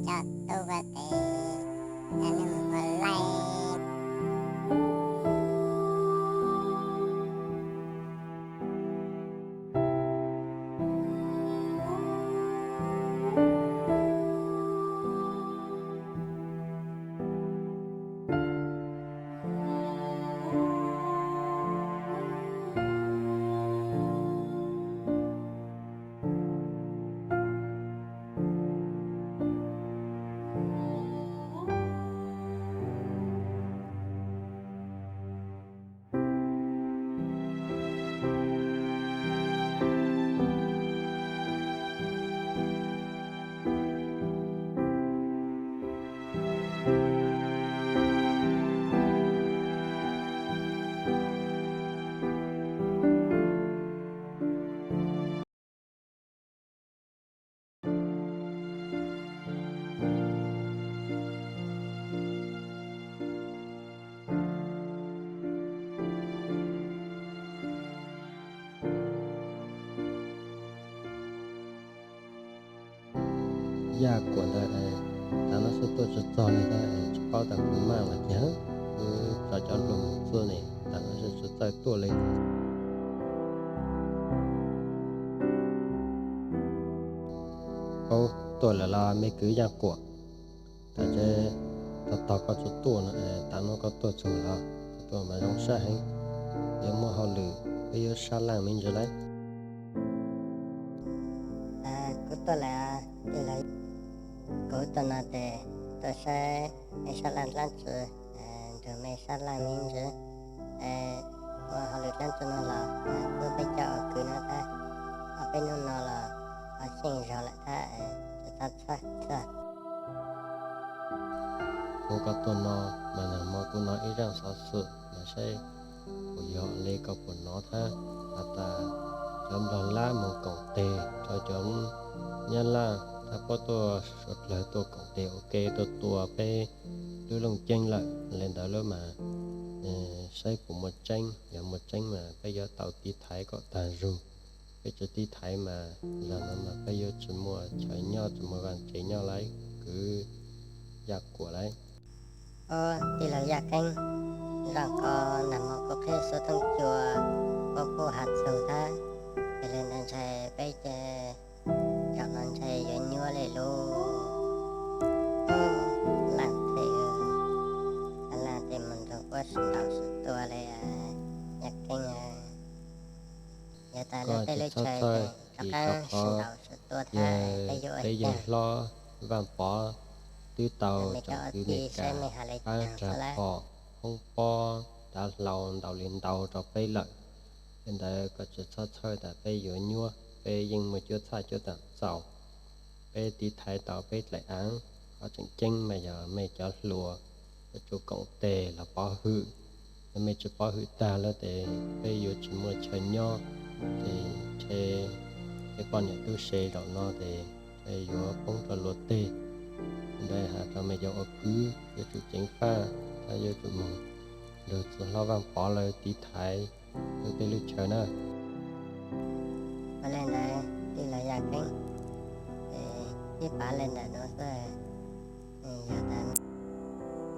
coj tub ua tes, coj nej mus ua laij. Yaj Kuam ntawd, tav no xub tuaj tsis txog li, tsis paub tas kuv maj los cas, kuv tso cov nplooj mus txog ne, tav no xwb tsis txawj tuaj li. Paub tuaj lawm los me kwv Yaj Kuam? Tam tseeb tog tog koj tsis tuaj no, tav no koj tuaj txog los? Koj tuaj mas zoo sab heev. Yuav muaj hauj lwm, peb yuav sab laj me ntsis lauj. Kuv tuaj lawm, kuv tuaj no ces tuaj saib me sab laj dlaab tsi, nrug me sab laj me ntsis, muaj hauj lwm dlaab tsi no los pub peb cov ua kwv no thab, ob peb hnub no los ho xyeej zog lawm thab, tsis txhob txhawj. Kuv koj tuaj no mas nag hmo kuv hnov ib zaj xov xwm mas saib puas yog li koj puas hnov thab, has tas cov Nplog Lab mus koom teg rau cov Nyab Laj thab, puab tuaj suav dlawg tuaj koom teg ua ke tuaj tua peb lub Looj Ceeb lawm li ntawd lub mas, saib puas muaj tseeb, yog muaj tseeb mas peb yuav tau tiv thaiv kom tag zug. Peb tsis tiv thaiv mas zag no mas peb yuav tsis muaj chaw nyob tsis muaj vaj tsev nyob lauj, kwv Yaj Kuam lauj. Ob tij laug Yaj Keeb, zoo koj nag hmo kuv qhib xuv tooj cua, kuv kuj has txug thab, yog li ntawd ntshai peb ces zaum no ntshai yuav nyuaj li lub. Laaj them, laaj tem mus nrug puab sib ntaus sib tua li, Yaj Keeb. Yog tas li peb lub chaw rov qaab sib ntaus sib tua thab, peb yuav ua caag? Peb yawg hlob Vaaj Pov twb tau tsoom kwv Amelikas pab rag phom, khoob pob, dav hlau ntaus li ntau rau peb lawm. Li ntawd koj tsis txhob txhawj tas peb yuav nyuaj, peb yeej muaj cuab txhaj cuab taam txaus. Peb tiv thaiv tau peb dlaim aav, qhov tseem ceeb mas yog mej cov hluas yuav tsum koom teg los pov hwm. Yog mej tsis pov hwm tag lawm tes peb yuav tsis muaj chaw nyob, ces ntshe peb poj niam tub se zaum no tes ntshe yuav poob rau luag teg. Ntawd has rau mej cov ua kwv yuav tsum ceev faj, thab yuav tsum moog nrug txiv hlob Vaaj Pov lawv tiv thaiv lub teb lub chaw na. Ua le ntawd tij laug Yaj Keeb, ib pav le ntawm nuav xwb. Yog tas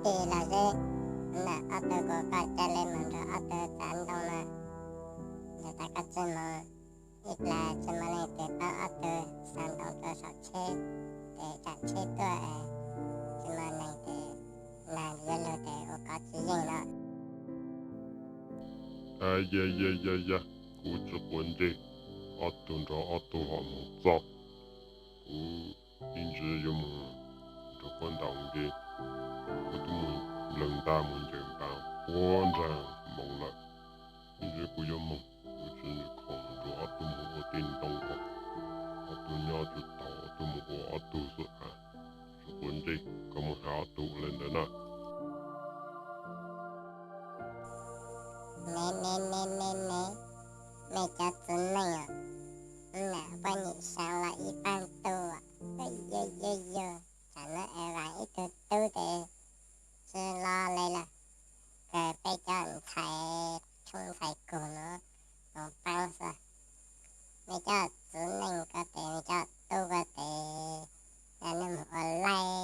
tij laug Zeb, ntawm ob tug kuv kom ca le moog nrug ob tug tsav ntoo na. Yog tas koj tsi moog, ib plag tsi muaj leej twg paub ob tug xa ntoo rua saum tsheb, tes tsaam tsheb tuaj es tsi muaj neeg tes nag yuav lug tes ua kov tsi yeej lawm. Ya ya ya ya, kuv tsi quav ntsej, ob tug nrug ob tug hom moog txog, kuv ib ntsis yuav moog nrug puab ntaus nkeeg, kuv tub moog nplawg ntaj moog ncaws npaas puab nraag moov lawm. Ib ntsis kuv yuav moog, kuv tsi khoom nrug ob tug moog ua tej ntoo, ob tug nyob tsi tau, ob tug moog ua ob tug xwb as, tsi quav ntsej, koj moog has ob tug ua le ntawd na. Me me me me me, mej cov txiv neej os, hnub no puab nyem saav los ib paab tub, yog yog yog, tsam no es vaam ib tug tub tes tsi lo le lawm, kawg peb cov ntxhais tshoob ntxhais kug nuav moog paab xwb. Mej cov txiv neej ko tes, mej cov tub ko tes, naj nub moog ua laij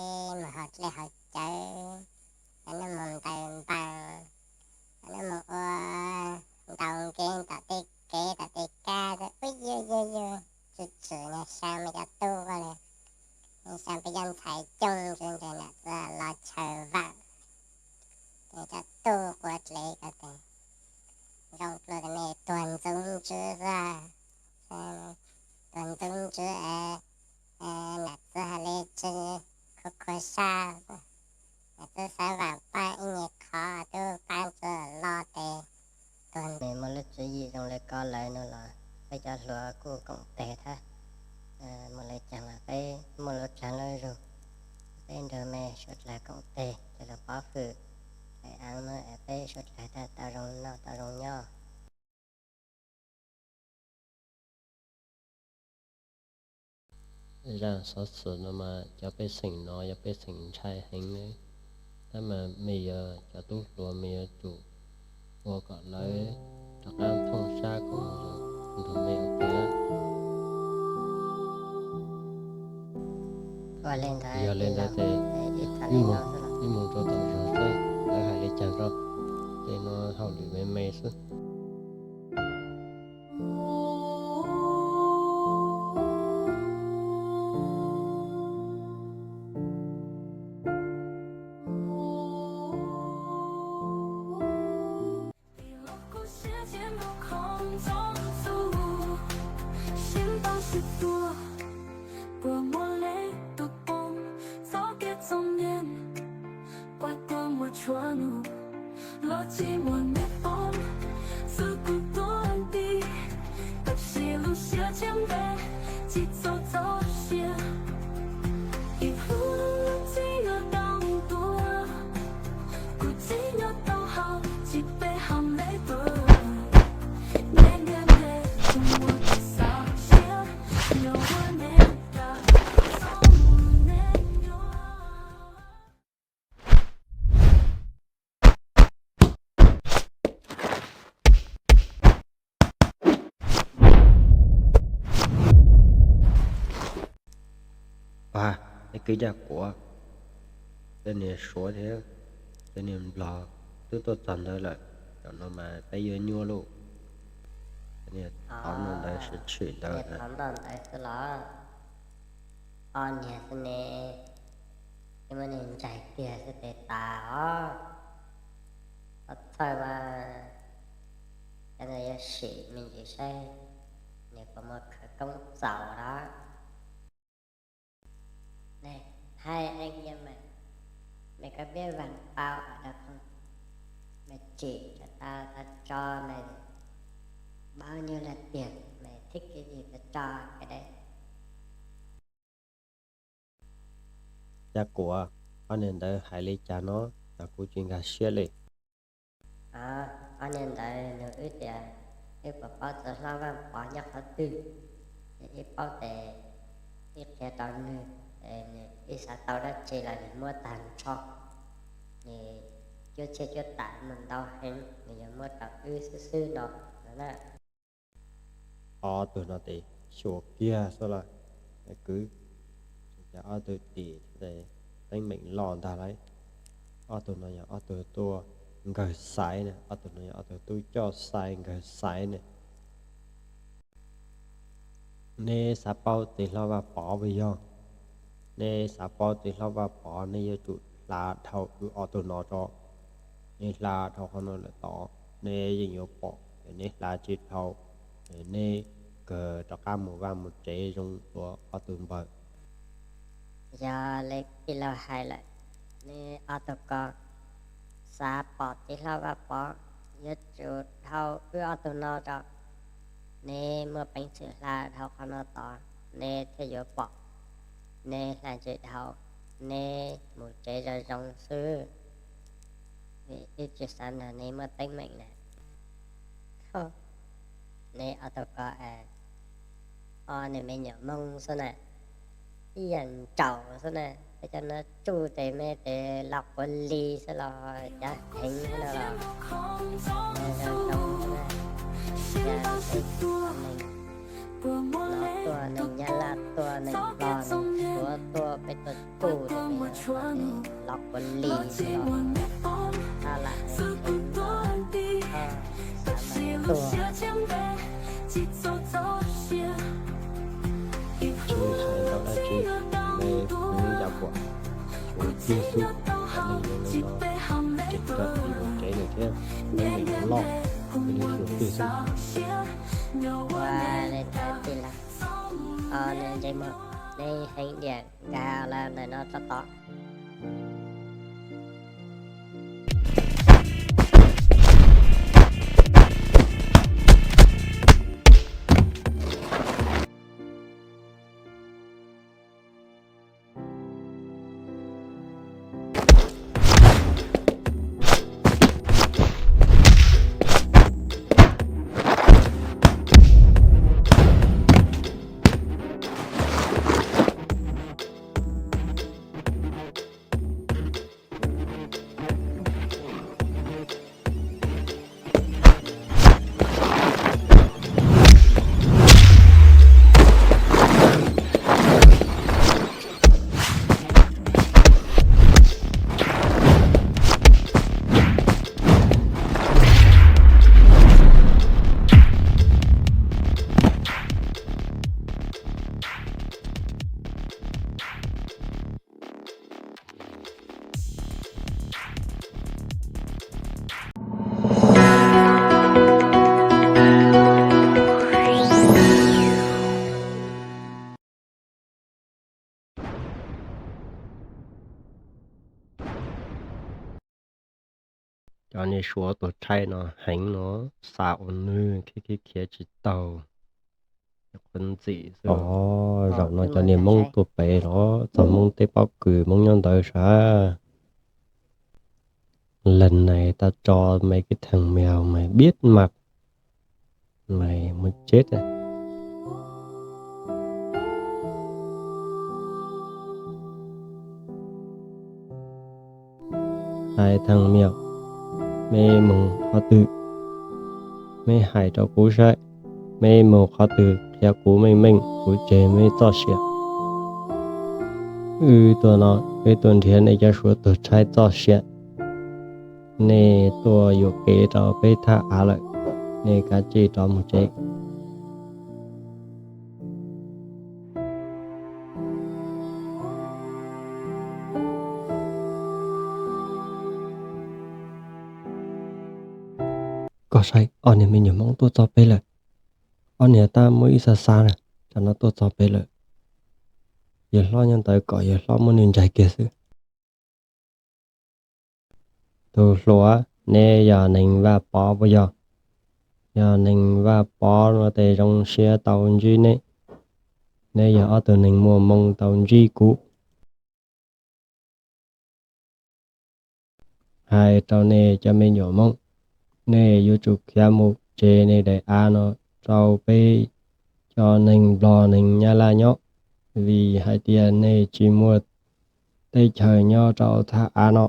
Yog ntxhais coob ntawd ces nam txiv los chaw vam, ces coj tuaj quav dlev ko tes zoo dua kom nej tuag ntxub ntswb xwb, tuag ntxub ntswb es nam txiv hais li tsis khuv khuav sab, nam txiv xav vam paj ib nyuag qhov twb pab tsis los tes tuag. Nws muaj lub tswv yim zoo li ko lawm no los peb cov hluas kuj koom tes thiab. Muaj lawv caag los peb muaj lub tshav lub zug, peb nrug mej suav dlawg koom tes coj lug pob fwm, hlais aav no es peb suav dlawg tau zoo noj tau zoo nyob. Zaj xov xwm no mas cov pej xeem no yog pej xeem ntshai heev, tab mas mej yog cov tub hluas mej yuav tsum ua kom lawv rov qab thooj sab kom nrug mej ua ke. Yog li ntawd ces wb mus rau tom zos seb lawv hais li cas rau, tej no hauj lwm me me xwb. Ua, nej kwv Yaj Kuam, tej niag Suav thiab tej niag Nplog twb tuaj txog ntawd lawm, zaum no mas peb yuav nyuaj lauj. Niag thov no ntawd sib tshwm ntawd. Niag thov no ntawd xwb los? Ob niag xwb ne, muab niag ntsaig kiag xwb tes tas os. Txhob txhawj mas, cov ntawd yuav sim me ntsis saib nws puas muaj khawv koob txaus los. Hais ees yog mas, mej koj pib vam pau rau khoom, mej tsim rau tau tso, mej paub nyuaj laj tiag mej thib kiv yim tso ke deb. Yaj Kuam, ob niag ntawd hais li cas no, cas kuv tsis nkag siab li. Ob niag ntawd nug wb tias wb puas paub txiv hlob Vaj Pov nyob qhov twg, es wb paub tes wb qhia rau nwg, es nwg wb xav tau dab tsi los nwg muab tag nrho, nwg cuab txhiaj cuab tam muaj ntau heev, nwg yuav muab rau wb xwb xwb no na. Ob tug no tes xyuas kiag xwb los, kwv, cas ob tug tim teeb meem loj ntag lauj. Ob tug no yog ob tug tuaj nkawg xaiv ne, ob tug no yog ob tug tub coj xaiv nkawg xaiv ne. Neb xav paub txiv hlob Vaj Pov puas yog? Neb xav paub txiv hlob Vaj Pov, neb yuav tsum hla dhau wb ob tug no tso. Neb hla dhau qhov no lawm tod, neb yeej yuav pom, es neb hla tsis dhau, es neb kawg rov qab mus vaj mus tsev zoo dua ob tug npawg. Yog li tij laug hais lawm, neb ob tug ko xav pom txiv hlob Vaj Pov, yuav tsum dhau wb ob tug no tso. Neb muaj peev xwm hla dhau qhov no tod, neb thiaj yuav pom. Neb hla tsis dhau, neb mus tsev zoo zoo xwb, vim wb tsis xav nrog neb muaj teeb meem na. Neb ob tug ko es ob niag me nyuam Hmoob xwb na, ib yam ntsaum xwb na, peb cov no tsuj tes me tes los quav li xwb los cav heev xwb no los. Zoo zoo xwb na, yog peb neeg no tuaj, neeg Nyab Laj tuaj, neeg Nplog, neeg Suav tuaj, peb tuaj tsuj tes me los quav li xwb los. Tab lam heev heev los, koj xav mas tuag. Tsis hais ntau dab tsi, neb kuv yam tiag xwb, kom nej yuav nco ceev rau ib mus tsev nws thiab, nws loj, nws xyuas twg xwb. Ua li ntawd tij laug, o nws ntsej muag, nej heev diam nkag lawm ntawm no tso tod. Cov niag suav tuag tshaib no heev no, xa ua nwg khiav khiav khiav tsis taug, qhuav ntxim xwb. Zaum no cov niag Hmoob tuaj pem los txog Hmoob teb pob kws Hmoob nyob ntawd sav. Lần này tao cho mấy cái thằng mèo mày biết mặt, mày muốn chết à? Hai thằng mèo, mej mus qhov twg? Mej hais rau kuv saib, mej mus qhov twg qhia kuv meej meej, kuv tseg mej txoj sia. Wb tuaj no, wb tuaj nrhiav nej cov suav tuag tshaib txoj sia. Nej tuaj yuam kev rau peb thaj av lawm, nej kav tsij rov mus tsev. Koj saib, ob niag me nyuam Hmoob tuaj txog peb lawm. Ob niag tab muaj ib xav xav na, cov no tuaj txog peb lawm. Yawg hlob nyob ntawd kom yawg hlob muab nws ntsais kiag xwb. Tus hluas, neb yog neeg Vaj Pov puas yog? Yog neeg Vaj Pov no tes zoo siab tau ntsib neb. Neb yog ob tug neeg muaj hmoo tau ntsib kuv. Hais rau nej cov me nyuam Hmoob, nej yuav tsum khiav mus tseg nej daim av no rau peb cov neeg Nplog neeg Nyab Laj nyob, vim hais tias nej tsis muaj teb chaws nyob rau thaj av no.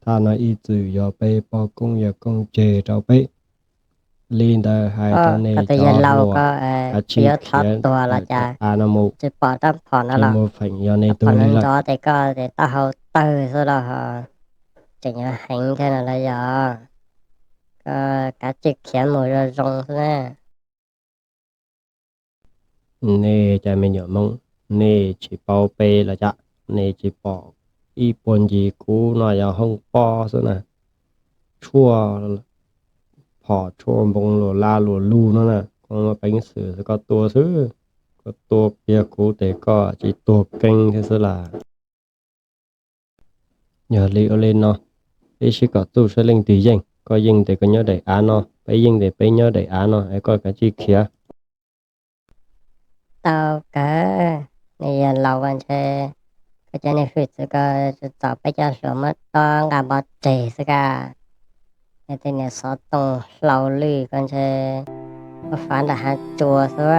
Thaj no ib txwm yog peb pog koob yawg koob tseg rau peb. Li ntawd hais rau nej cov hluas, kav tsij khiav av no mus, tsis muaj feem yog nej tug li lawm. Tes koj tes taub hau tawg xwb los tseem yuav heev thiab no los yog? Koj kav tsij khiav mus zoo zoo xwb na. Nej cov me nyuam Hmoob, nej tsis paub peb los cas? Nej tsis pom ib puag ncig kuv no yog hoob pob xwb na, tshuaj phom tshuaj npoo luas laj luas lug no na. Koj muaj peev xwm koj tua xwb, koj tua kiag kuv tes koj tsis tuag keeb thiab xwb las. Yog li ua li no, peb sib kom txuj saib leej twg yeej. Koj yeej tes koj nyob daim av no, peb yeej tes peb nyob daim av no, es koj kav tsij khiav. Tau kawg, nws yog laus ko ntshe koj cov niag hwj txwv ko txaus peb cov hluas muab dob nqa npov tseg xwb kag. Yog tej niag xov tooj hlau lwj ko ntshe muab fav nram hav tsuas xwb.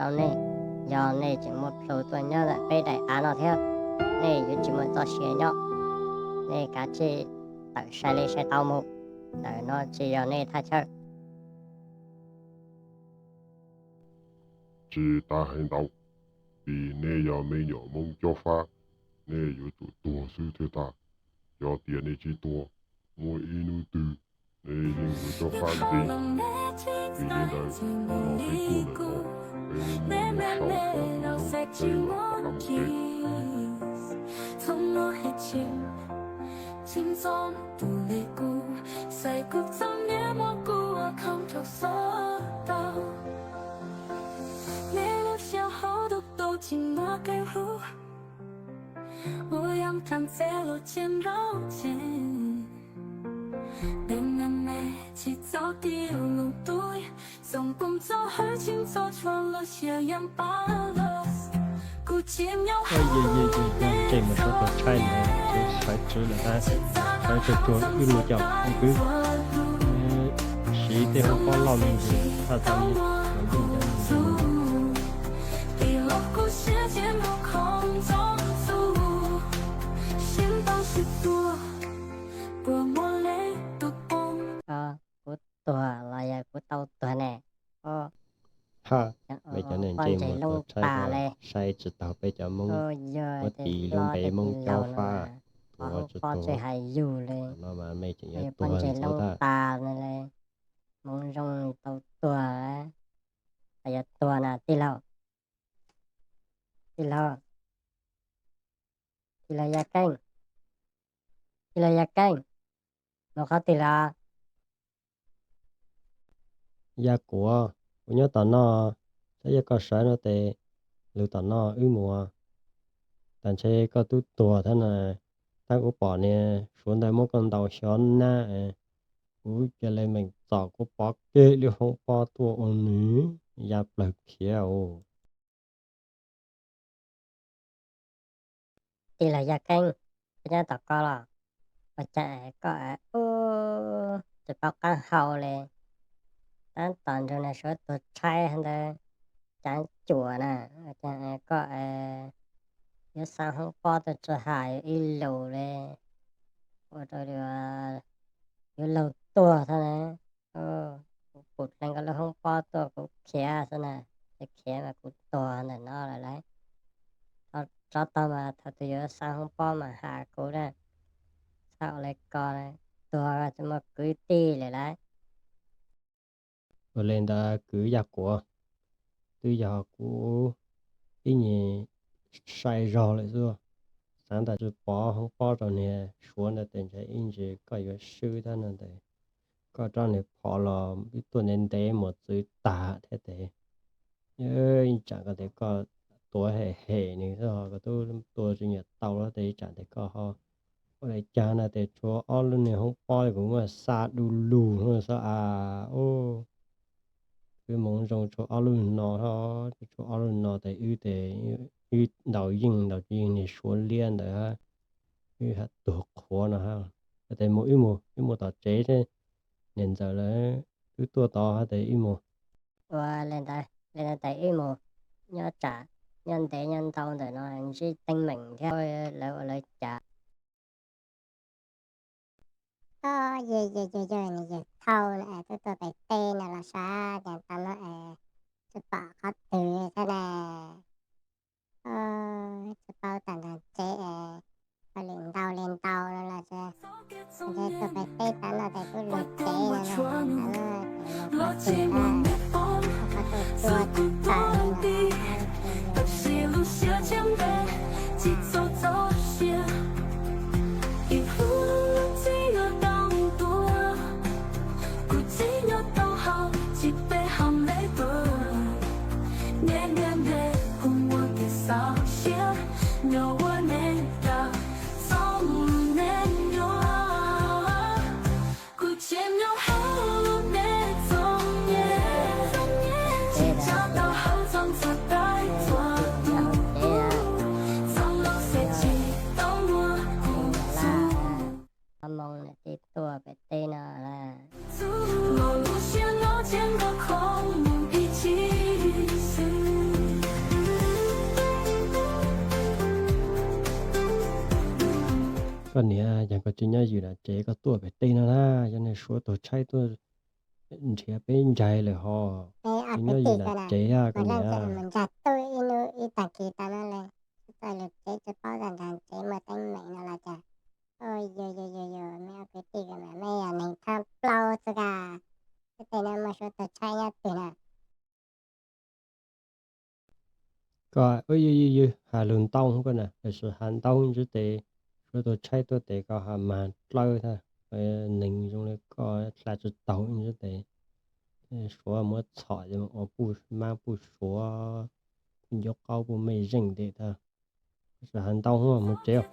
tau nej. Yog nej tseem muaj plhu tuaj nyob ntawm peb daim av no thiab, nej yuav tsis muaj txoj sia nyob. Nej kav tsij tawm sai li sai tau mus, ntawm no tsis yog nej thaj chaw. Tsis tas hais ntau, vim nej yog me nyuam Hmoob cob fab, nej yuav tsum tuag xwb thiaj tag. Yog tias nej tsis tuag, muaj ib hnub twg nej yeej yuav cob fab ntxiv. Vim li ntawd, hnub no peb tuaj ntawm no, peb muaj mus sau kom tus noob peb mam rov qab mus tsev. Ntse mus sawv tuag tshaib ntawd, sawv tsuag lawm tab, sawv tsuag tsuag wb mus caum kwv. Siv tej hoob pob loj me ntsis thaj tau los yeej cov ntse mus. Kuv tuag los yog kuv tau tuag ne? Ha, me cov neeg ntsej muag tuag tshaib, sai tsis taug peb cov Hmoob, muab tis lub npe Hmoob cob fab, tuag tsis tuag. Hais yus li, no mas me tseem yuav tuag ntxiv tas. Hmoov zoo tau tuag, yuav tuag na tij laug. Tij laug, tij laug Yaj Keej, tij laug Yaj Keej, mus qhov twg lawm? Yaj Kuav, kuv nyob tom no, saib yog koj sawv no tes lug tom no wb mus. Tas ntshe koj twb tuag thiab na, tab kuv pom niag Suav ntawd muab koj ntaus xyov nab, kuv cia li meem txom kuv pov kiag lub hoob pob tuaj ua nws ya plawg khiav os. Tij laug Yaj Keeb, koj nyob tom ko los? Ua cas koj ub tsis paub qaab hau li? Tab tom nrug niag Suav tuag tshaib ntawd cav cuam na, ua cas koj yuav xa hoob pob tuaj tsuas has ib lus li, ua rau yuav laug tuag thiab na. Kuv pum dleej koj lub hoob pob tuaj kuv khiav xwb na, ces khiav mas kuv tuag ntawm no lawm lauj. Tsov tog mas thaum twg yuav xa hoob pob mas has kuv na, txhob ua li ko, tuag tsis muaj kwv tij lawm lauj. Ua li ntawd kwv Yaj Kuav, twb yog kuv ib nyuag sai zog lawm xwb, xav ntawm tsis pov hoob pob rau niag Suav ntawd tes ntshe ib ntsis koj yuav swb thiab no tes, koj rov niag phov los wb tuaj ntev ntev mus txwv tag thiab tes, ib tsam koj tes koj tuav hem hem nws xwb, koj twb tua tsis nyiam tau los tes ib tsam tes koj ho ua li cas no tes tshuav ob lub niag hoob pob kuv muab xa du lug no xwb as. Wb Hmoob Zoo tshuav ob lub no, tshuav ob lub no tes wb tes, wb ntaus yeej ntaus tsis yeej niag Suav liab ntawd, wb ha tuag qhuav no ha. Tes mus wb mus, wb mus tom tsev, niam ntxawm lawv twb tuaj tod ha tes wb mus. Ua li ntawd, li ntawd tes wb mus, nyob tsam nyob ntev nyob ntau ntawm no ntsib teeb meem thiab lawv ua lawv cas. Yog yog yog yog nws yog thauj na, tuaj tuaj pem teb no los sav, cas tau no tsis pom qhov twg thiab na. Tsis paub tam nrog tsev, ua li ntau li ntau no los ntshe tuaj pem teb tas no tes kuj luag tsev no na, tas no tes luag qhov twg na, qhov tuaj tuag tawm li no. Ob moo niam tij tuaj pem teb no lawm. Tsis nyob ywm nram tsev, koj tuaj pem tej no na, yog niag Suav tug tshaib tuaj nrhiav peb ncaig lawm ho. Tsis nyob ywm nram tsev a koj niam. Koj ywg ywg ywg has lug ntau koj na, lawv sis has ntau ntsib tes, Suav tug tshaib tuaj tes koj has mag dlawb tag, neeg zoo li koj hla tsis taug ntsib tes, Suav muab txhom ua puj mab puj Suav, puj ncuab qaub puj mej zeej tes tag. Lawv sis has ntau mus tsev.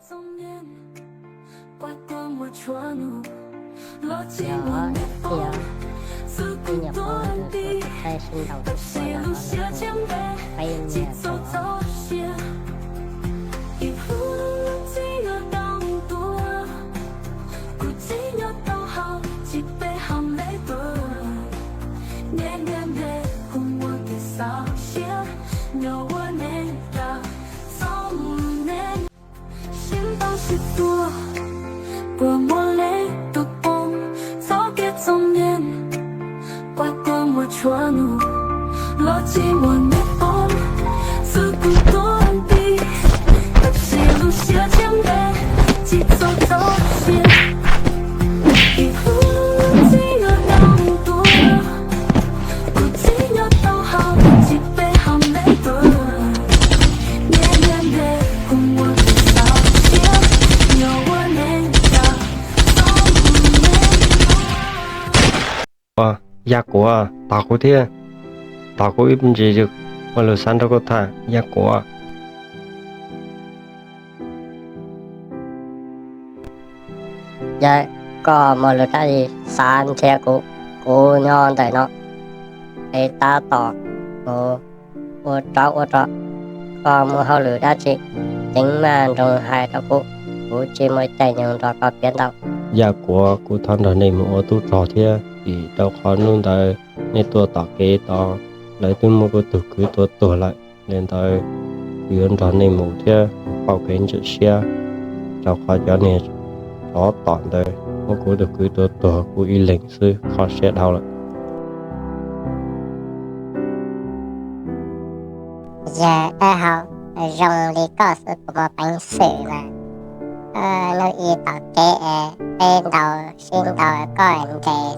Ua, Yaj Kuav, tos kuv thiab, tos kuv ib ntsis, ua lus xav nrog koj tham, Yaj Kuav. Yog koj muaj lus dab tsi xav nrhiav kuv, kuv nyob ntawm no, es tab tom mus ua tsov ua rog. Koj muaj hauj lwm dab tsi, ceev maj nroos hais rau kuv, kuv tsis muaj caij nyoog nrog koj piav ntau. Yaj Kuav, kuv thov nrog nej mus ua tub rog thiab, vim rau qhov hnub ntawd nej tuaj tom kev tod, lawv twb muab kuv tus kwv tua tuag lawm. Li ntawd, kuv yuav nrog nej mus thiab mus pauj kev ntxim siab, rau qhov cov niag tsov tom ntawd muab kuv tus kwv tua tuag kuv ib leeg xwb, kho siab dhau lawm. Yawg dawb hau, zoo li koj xwb puas muaj peev xwm mas. Hnub ib tom kev es peb ntaus sib ntaus koj nres,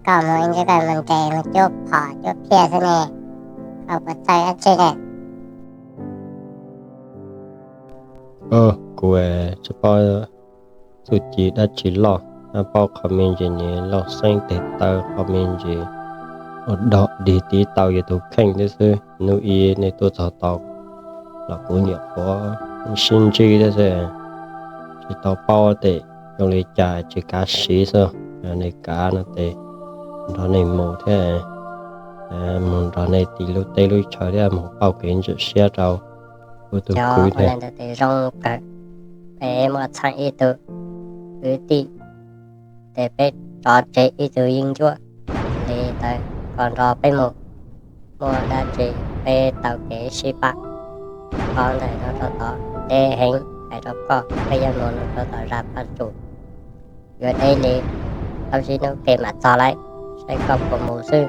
koj mus ntsib koj mus nres mus cuab phom cuab phiaj xwb ne, koj puas txawj dab tsi ne? Kuv tsis paub txuj ci dab tsi loj, paub qhov me ntsis niag lauj xeeb tes taw, qhov me ntsis ua dog dig tiv tau yus tus kheej thiab xwb. Hnub ib nej tuaj txog tod los kuv nyuam qhuav sib ntsib thiab xwb, tsis tau paub tias zoo li cas, tsis kav siv xwb. Yog nej kav no ces nrog nej mus thiab, mus nrog nej tiv lub teb lub chaw thiab mus pauj kev ntxim siab rau kuv tus kwv thiab. Ntawd ces zoo kawg, peb muaj txheej ib tug kwv tij, ces peb tso tseg ib tug yeeb ncuab. Li ntawd koj nrog peb mus, muaj dab tsi peb taug kev sib pab. Qhov ntawm no rau tod deb heev, hais rau koj, peb yuav mus rau tom zas Paj Tsum, yuav deb li plaub tsib hnub kev mam txog lawm. Saib koj puas mus xwb,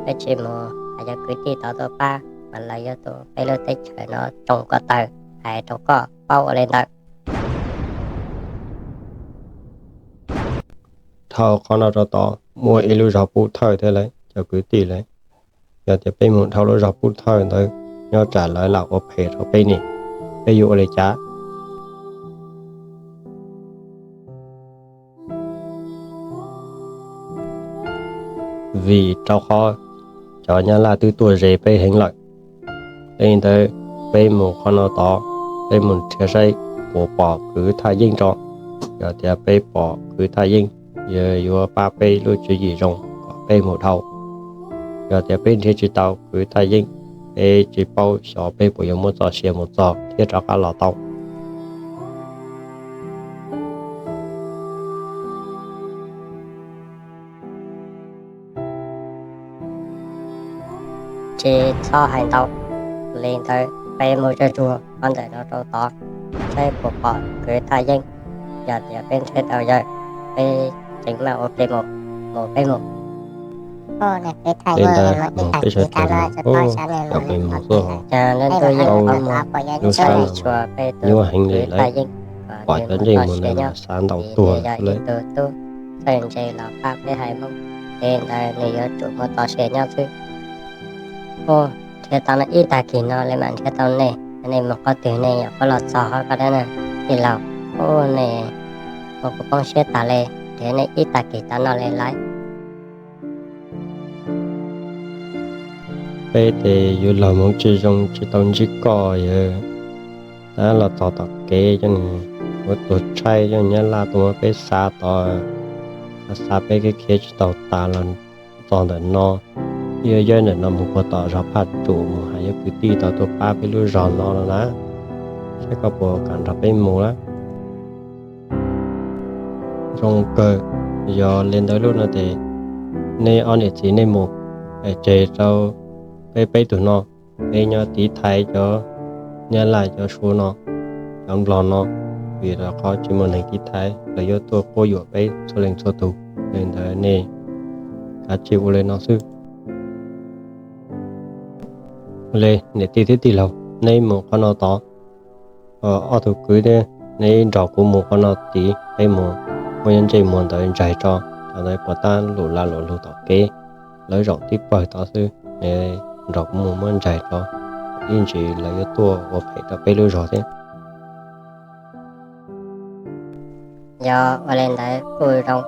peb tsis mus hais cov kwv tij tod tuaj pab, mas lawv yuav tua peb lub teb chaws no tsoo ko taw, hais rau koj paub ua li ntawd. Dhau qhov no rau tod muaj ib lub zos Pub Thawj thiab lawm cov kwv tij lawm. Yog tias peb mus dhau lub zos Pub Thawj ntawd, nyob tsam lawv lam ua phem rau peb ne, peb yuav ua li cas? Vim rau qhov cov Nyab Laj twb tuaj ze peb heev lawm. Li ntawd, peb mus qhov no tod, peb mus nrhiav saib puas pom kwv Thaj Yeej tso. Yog tias peb pom kwv Thaj Yeej, yog yuav pab peb lub tswv yim zoo kom peb mus dhau. Yog tias peb nrhiav tsis tau kwv Thaj Yeej, peb tsis paub xyov peb puas yuav muaj txoj sia mus txog thiab rov qab los tau. Tsis txhob hais ntau, li ntawd peb mus zuj zus qhov ntawm no rau tod, saib puas pom kwv Thaj Yeej. Yog tias peb nrhiav tau yawg, peb tseem maj ua ke mus, mus peb mus. Li ntawd mus peb sawv daws mus, cov peb mus tuaj, cas lub ntuj yeej tsis tshua, peb nyuaj heev li lawm, pom cov ntsej muag ntawd mas xav ntaus tuag xwb lawm. Txawj ntse los pab peb hais Hmoob, li ntawd nws yuav tsum muaj txoj sia nyob xwb. Ua, nrhiav tau no ib tag kis no li mam nrhiav tau nej, nej mus qhov twg nej yuav pab los txog qhov ko dab na, tij laug. Ua, nej ua kuv poob siab tag li, nrhiav nej ib tag kis tau no li lawm. Peb ces yuav laug hmoov tsis zoo tsis tau ntsib koj yawg. Tab los txog tom kev coj nws ua tuag tshaib coj nyab laj tuaj muab peb xa tod, xav xav peb kev khiav tsis tau tas los txog ntawm no, yuav yawb ntawm no mus puag tom zog Phaj Tsum mus hais yuav kwv tij tau tuaj pab peb lub zog no no na, saib koj puas kam nrog peb mus lawm. Zoo kawg, yog li ntawd lub no ces neb ob niam txiv nej mus tseg rau peb peb tug no, peb nyob tiv thaiv cov nyab laj cov suav no, cov nplog no, vim rau qhov tsis muaj neeg tiv thaiv, lawv yuav tuaj quab yuam peb txhua leej txhua tus. Li ntawd nej kav tsij ua li no xwb. Li niam tij thiab tij laug, neb mus qhov no tod, ob tug kwv thiab neb nrog kuv mus qhov no tid, peb mus muab nyob ntsej muag ntawd ntsaig tso, cov ntawd puas tab lus lag lus lug tom kev, lawv zaum tib pawg tod xwb, nrog kuv mus muab ntsaig tso, ib ntsis lawv yuav tuaj ua phem rau peb lub zog thiab. Yog ua li ntawd kuj zoo,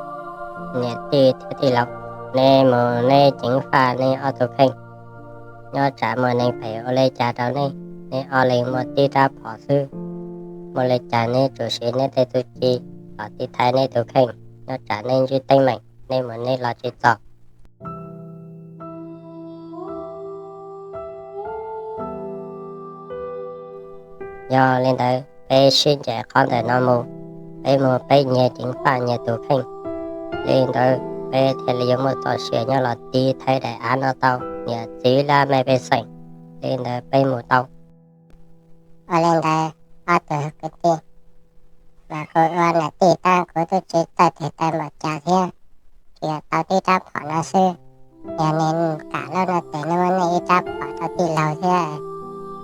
niam tij thiab tij laug, neb mus neb ceev faj neb ob tug kheej, nyob tsam muaj neeg phem ua li cas rau neb, neb ob leeg muaj tib rab phom xwb, muaj li cas neb tsuas siv neb tej txuj ci los tiv thaiv neb tus kheej, nyob tsam neb ntsib teeb meem, neb mus neb los tsis txog. Yog li ntawd peb sib ncaim qhov ntawm no mus, peb mus peb nyias ceev faj nyias tus kheej, li ntawd peb thiaj li yuav muaj txoj sia nyob los tiv thaiv daim av no tau niam txiv lab mej pej xeem, li ntawd peb mus tau. Ua li ntawd ob tug kwv tij, mas kuv ua niam tij tab kuv twb tsis txawj tig taw npaum cas thiab, tsuas yog tau tib rab phom no xwb. Yog nej kam lub no ces nej muab nej ib rab phom rau tij laug thiab,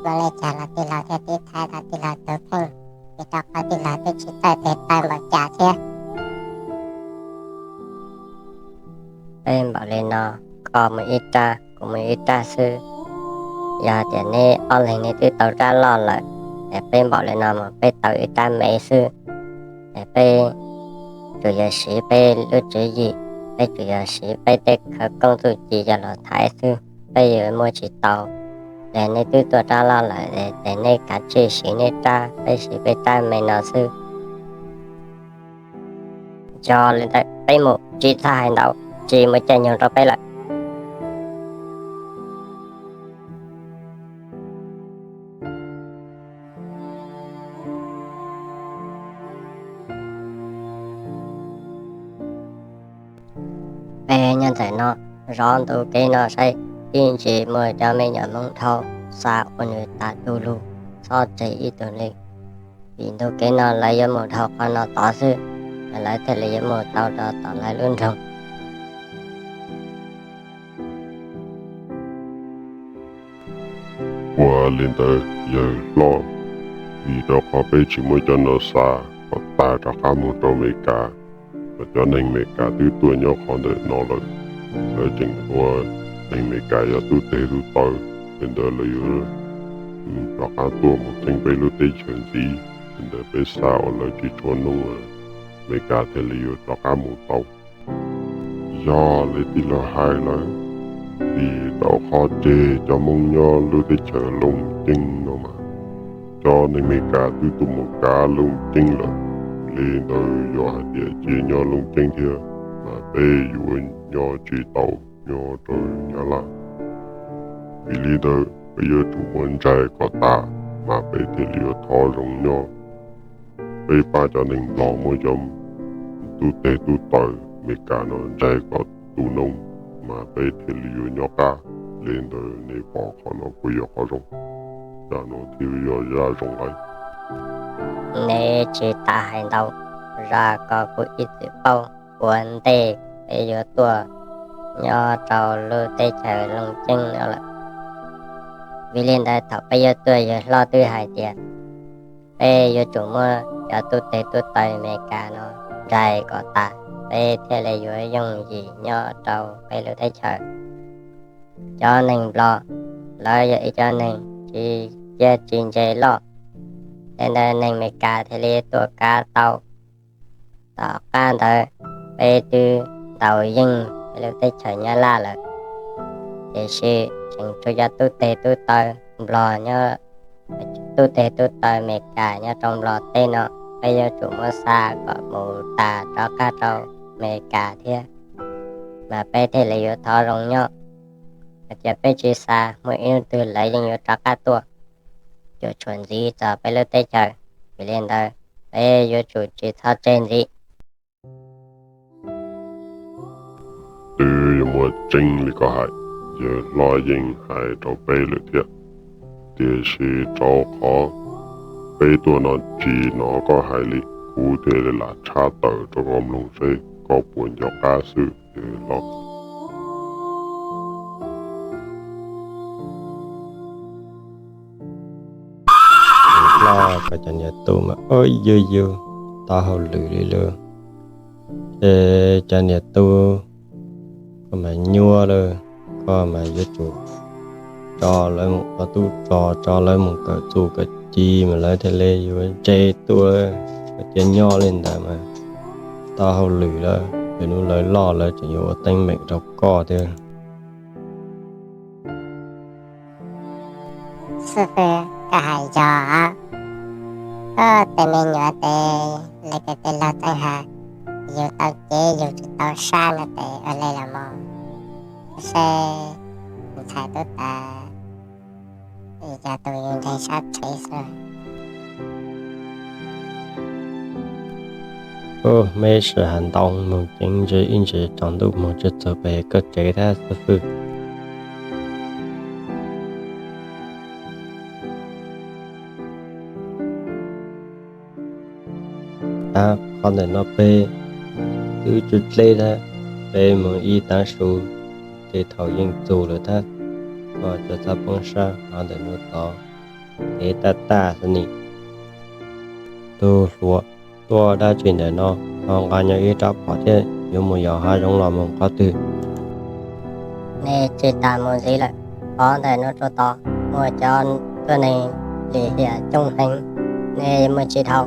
muaj li cas los tij laug thiaj tiv thaiv tau tij laug tus kheej, vim rau qhov tij laug twb tsis txawj tig taw npaum cas thiab. Peb npaum li no, koj mus ib rab kuv mus ib rab xwb. Yog tias neb ob leeg neb twb tau rab loj lawm, es peb npaum li no mas peb tau ib rab me xwb. Es peb tsuas yog siv peb lub tswv yim, peb tsuas yog siv peb tej khawv koob txuj ci coj los thaiv xwb, peb yuav muaj tsis tau. Es neb twb tuaj rab loj lawm, ces neb kav tsij siv neb rab, peb siv peb rab me no xwb. Yog li ntawd peb mus, tsis txhob hais ntau, tsis muaj caij nyoog rau peb lawm. Peb nyob ntawm no zov ntu kev no saib, ib ntsis muaj cov me nyuam Hmoob dhau xa ua nws tas du lug, txhob tseg ib tug li. Vim ntu kev no lawv yuav mus dhau qhov no tod xwb, lawv thiaj li yuav mus tau rau tom lawv lub nroog. Ua li ntawd yawg hlob, vim rau qhov peb tsis muaj cov no xa kom tag rov qab mus rau Amelikas, los cov neeg Amelikas twb tuaj nyob qhov ntawm no lawm, lawv tseem ua neeg Amelikas yog tub teg tub taw, li ntawd lawv yuav rov qab tuaj mus txeeb peb lub teb chaws ntxiv. Li ntawd peb xa ua lawv tsis tshua nug, Amelikas thiaj li yuav rov qab mus tau. Yog li tij laug hais lawm, vim rau qhov tseg cov Hmoob nyob lub teb chaws Looj Ceeb no mas, cov neeg Amelikas twb tuaj mus kav Looj Ceeb lawm, li ntawd yog hais tias cia nyob Looj Ceeb thiab mas peb yuav nyob tsis tau nyob rau Nyab Laj. Vim li ntawd peb yuav tsum muab ntsaig kom tas mas peb thiaj li yuav thov zoo nyob. Peb pab cov neeg Nplog muab cov tub teg tub taw Amelikas no ntsaig kom tu noob mas peb thiaj li yuav nyob qab. Li ntawd nej pom qhov no puas yog qhov zoo? Zaj no thiaj yog zaj zoo lawm. Neb tsis tas hais ntau, zaj ko kuj ib txwm paub ua ntej peb yuav tuaj nyob rau lub teb chaws Looj Ceeb no lawm. Vim li ntawd thaum peb yuav tuaj yawg hlob twb hais tias peb yuav tsum muab cov tub teg tub taw Amelikas no ntsais kom tas, peb thiaj li yuav yooj yim nyob rau peb lub teb chaws. Cov neeg Nplog lawv yog ib cov neeg tsis ciaj tsis ntse loj, li ntawd neeg Amelikas thiaj li tuaj kav tau. Tom qab ntawd peb twb ntaus yeej peb lub teb chaws Nyab Laj lawm, tiam sis tseem tshuav cov tub teg tub taw Nplog nyob, tub teg tub taw Amelikas nyob rau Nplog teb no, peb yuav tsum muab xa kom mus tas rov qab rau Amelikas thiab, mas peb thiaj li yuav thov zoo nyob. Hos cia peb tsis xa, muaj ib hnub twg lawv yeej yuav rov qab tuaj cuam tshuam ntxiv txog peb lub teb chaws. Vim li ntawd, peb yuav tsum tsis txhob tseg ntxiv. Twb yuav muaj tseeb li koj hais, yawg hlob yeej hais rau peb lawm thiab. Tiam sis rau qhov peb tuaj no tsis hnov koj hais li, kuv thiaj li lam tshaj tawm rau koj mloog seb koj puas nco qab xwb, yawg hlob. Hlob, koj cov niam tub mas ua yug yug, taub hau lwm li lawm. Ces cov niam tub, koj mas nyuaj lawm, koj mas yuav tsum tso lawv mus ua tub rog, tso lawv mus kawm txuj kawm ci mas lawv thiaj li yuav ntse tuaj. Koj cia nyob li ntawd mas taub hau lwm lawm, lwm hnub lawv loj lawv tseem yuav ua teeb meem rau koj thiab. Xib fwb, koj hais yog, koj tes me nyuam tes, lawv tes tej laug txeeb hais, yus tau cev yus tsis tau sab no tes ua li los mus, seb ntxhais tub tas yog tus yus ntseeg sab tsev xwb. Ub, meb sim hav ntoo moog ceev ntsis ib ntsis tsaus ntuj moog tsis txug pem koj tsev thiab xib fwb. Ab, qhov ntawm no peb twb tsis dleb thiab, peb moog ib taav su, tej thaum yeej txug lawm thiab, koj tsis txhob poob sab, qhov ntawm nuav tod kev taj taj xwb ni. Tug hluas, tuaj dab tsi ntawm no, ho nqa nyob ib rab phom thiab yuav mus yos hav zoov los mus qhov twg? Nej tsis tas mus ntxiv lawm, qhov ntawm nuav rua tod muaj cov tuab neeg lim hiam coob heev, nej muaj tsis dhau.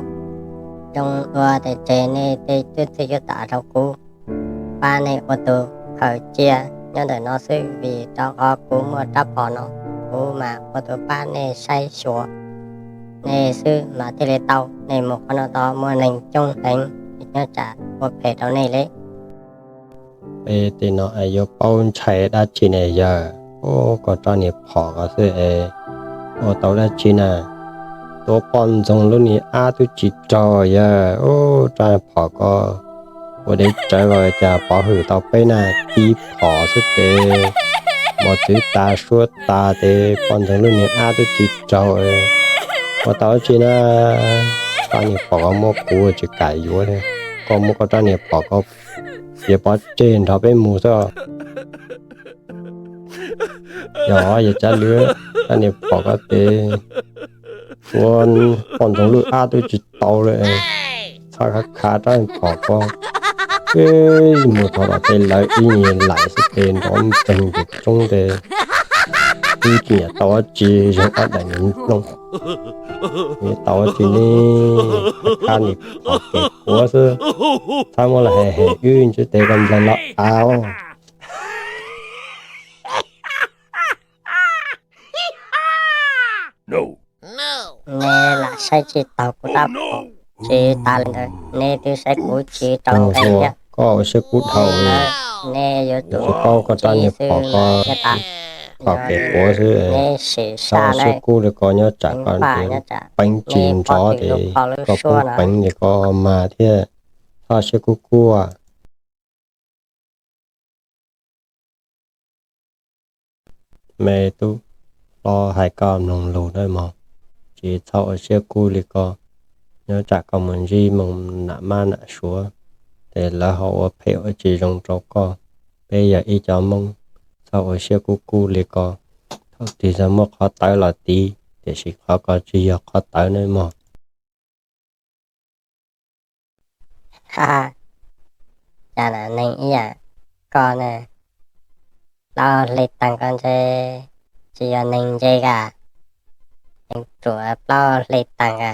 Zoo dua tes tseg nej tej tub txib yuav tam rau kuv pab nej ua tug khaws cia nyob ntawm no xwb, vim rau qhov kuv muaj rab phom no, kuv mam ua tug pab nej saib xyuas nej xwb mas thiaj li tau. Nej mus qhov no tod muaj neeg coob heev, nyob tsam ua phem rau nej li. Peb tej no es yuav paub ntshai dab tsi ne yawg? Ub, koj rab niag phom ko xwb es ua tau dab tsi na? Tua poj ntxoog lub niag ab twb tsis raug yawg. Ub, rab phom ko ua dev tsawv ko cas pov hwm tau peb na, tib phom xwb tes mos txwv tas suab tas tes poj ntxoog lub niag ab twb tsis raug. Ua tau dab tsi na? Rab niag phom ko muab kuv tsis kam yuav, koj muab koj rab niag phom ko cia pov tseg nrog peb mus xwb. Yog yog tsav lwm rab niag phom ko tes ua poj ntxoog lub ab twb tsis tau lawm, txhob khav khav rab niag phom ko. Mus txog tom tej lawv ib nyuag laim xwb tes nrov npeeg tes roob tes, wb tsis nyiam tau dab tsi zoo ob daim niag nplooj. Tsis tau dab tsi ne, khav khav niag phom tes kuav xwb, txhob muab los hem hem wb ntsib tes koj nplaig los av. Nej lam saib tsis taus kuv rab phom, tsis tas li ntawd nej twb saib kuv tsis rau nqe thiab. Koj ua siab kub dhau, nej yuav tsum paub koj rab niag phom ko, phom kev quav xwb. Nej sim sab siab kub li ko nyob tsam koj peev tsis nrov ces koj poob peev ces koj mag thiab. Txhob siab kub kub. Me tub, hlob hais koj mloog lus na mog, tsis txhob ua siab kub li ko. nyob tsam koj mus ntsib moos nam mab nam suav, ces lawv ho ua phem ua tsis zoo rau koj. Peb yog ib cov Hmoob, txhob ua siab kub kub li ko. Thaum twg yog muaj qhov tawv los tiv, tiam sis qhov ko tsis yog qhov tawv nawb mog. Ha, cas neeg ib yam koj na, plaub hle taag ko ntshe tsis yog neeg ntse ka, neeg ruam plaub hle taag a.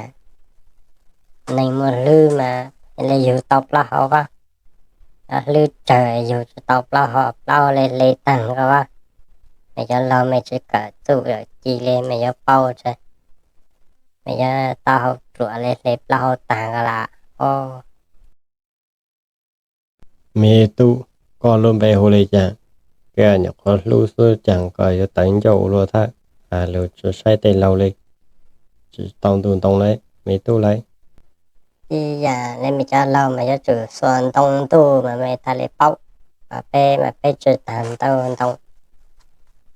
Neeg muaj hlwb mas li yug tau plaub hau a, hlwb tsawg yug tsis tau plaub hau, plaub hle hle taag ko a. Mej cov laug mej tsis kawm txuj kawm ci li mej yuav paub tse, mej yuav tau hau ruam li hle plaub hau taag ko lam. Me tub, koj lub npe hu li cas? Koj nyuam qhuav hlub xwb cas koj yuav tawv ncauj ua luaj thawj, has lus tsis saib tej laug li. Tsis tau ntuj ntoo lawm me tub lawm. Ib yam li mej cov laug mas yuav tsum xuas ntoo ntuj mas mej thiaj li paub, mas peb mas peb tsis tau ntuj ntoo,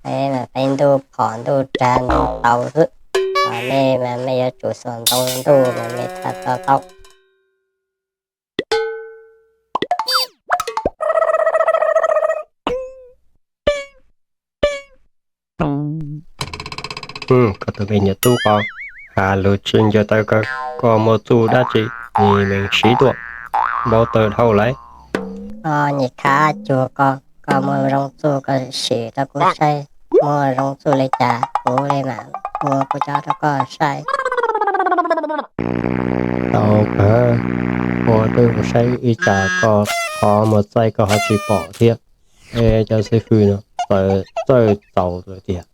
peb mas peb ntuj phom ntuj rag ntuj tau xwb, mas mej mas mej yuav tsum xuas ntoo ntuj mas mej thiaj tau tau. Koj tus me nyuam tub ko, has lus tsis nco taw kawg, koj muaj txuj dab tsi, nws meem siv tuaj, npau taws dhau lawm. Nyem khav cuag ko, koj muaj zoo txuj koj sim rau kuv saib, muaj zoo txuj li cas kuv li mam ua kuv cov rau koj saib. Tau kawg, ua rau kuv saib ib tsam koj qhov muag txaij koj ho tsis pom thiab. Es cov xib fwb no txawj txaus lawm tiag.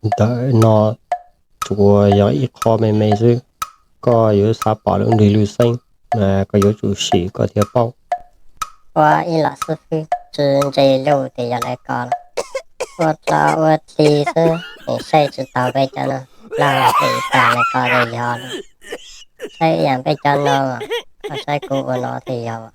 Ntawm no tsuas yog ib qho me me xwb, koj yuav xav pom lub nrig lub xeeb mas koj yuav tsum sim koj thiaj paub. Ua ib los xib fwb tsis ntse luj tias yog lawv ko los, ua dlo ua dlig xwb es saib tsis taus peb cov no, laj hais tag lawv ko tias yog lawm. Saib yam peb cov no, koj saib kuv ua no tias yog.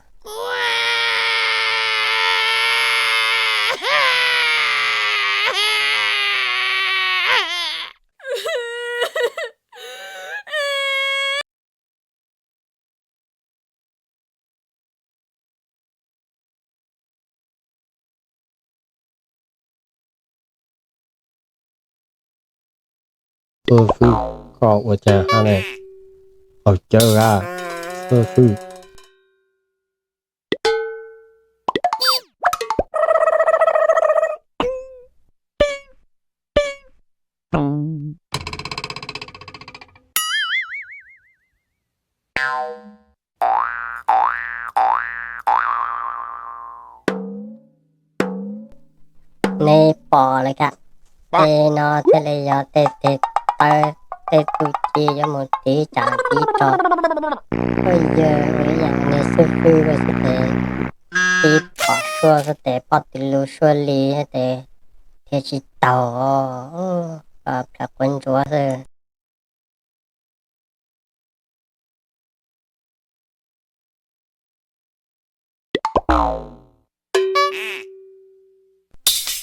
Xib fwb, koj ua cas hab ne? Qaug cawv a, xib fwb. Nej pom lawm kam, tej no thiaj li yog tej teg taw, tej txuj ci yuav mus tiv tsam tiv rog. Phooj ywg, ib yam li xib fwb xwb ces tiv phom suab xwb ces pob tw lug suab li xwb ces thiaj tsis taug, plawv quav ntsuav xwb.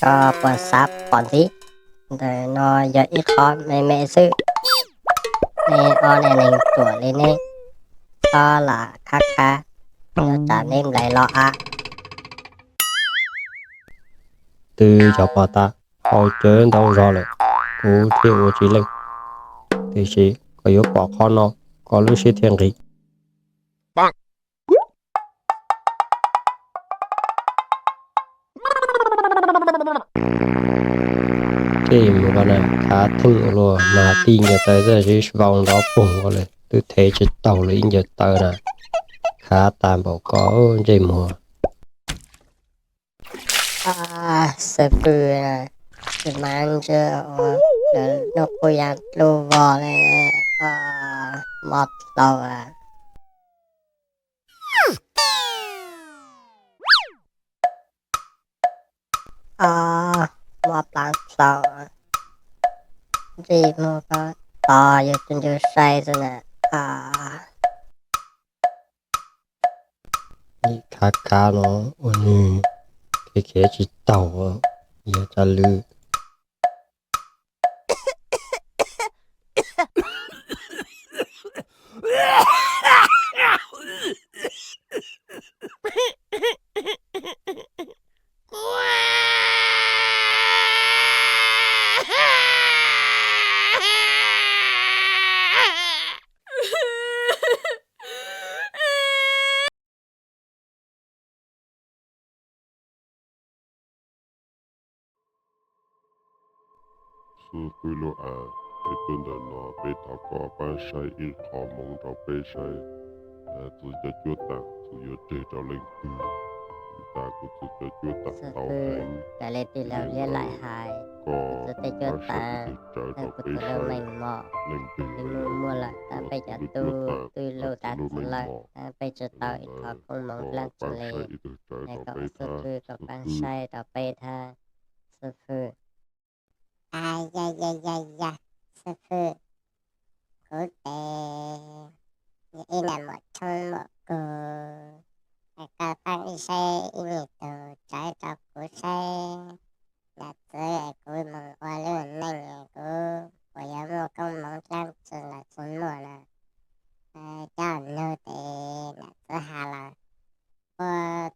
Koj puas xav pom ntxiv? Ntawm no yog ib qho me me xwb. Nej ob niag neeg ruam li nej, txhob lam khab khab, yuav tsam nej nplaim los av. Twb yog pom tas, qaug cawv ntau zog lawm, kuv thiaj ua tsis leej. Tiam sis koj yuav pom qhov no, koj lub siab thiaj nqig. Tej mus ko na, khav theej ua luaj, mas tij ncaws taw txawm sib vau nrov poog ko lawm, twb thev tsis taug lawm ib ncaws taw na. Khav tas npaum ko, ntsej muag. Xib fwb, tsis mas ntshe ua lawv noj quj ya dlub vog li, mob dlau a. pob plav txaus, ntsej muag ko tos yus tus ntsws sai xwb na. Ib khav khav no ua nws khiav khiav tsis taus, yog tsam lwm. Xib fwb Lub As, peb tuaj ntawm no peb thov koj pab saib ib qho hmoov rau peb saib, txwv cov cuab tam txwv yuav tseg rau leej twg. Vim tas kuv txwv cov cuab tam ntau heev, li ntawd koj pab saib ib tug tsawv rau peb saib, leej twg yuav muaj lawm tab peb cov tub twb luj tas txwv lawm, peb tsis tau ib qho koob hmoov dlaab tsi li. Koj xib fwb koj pab saib rau peb thab, xib fwb. Yog yog yog, xib fwb, kuv tes yog ib nam muam tshoob muam kug, koj pab saib ib tug tsawv rau kuv saib. Nam txwv, kuv moog ua lub neej kuv puas yuav muaj koob hmoov dlaab tsi los tsis muaj na? Cov nug tes nam txwv has lawm, ua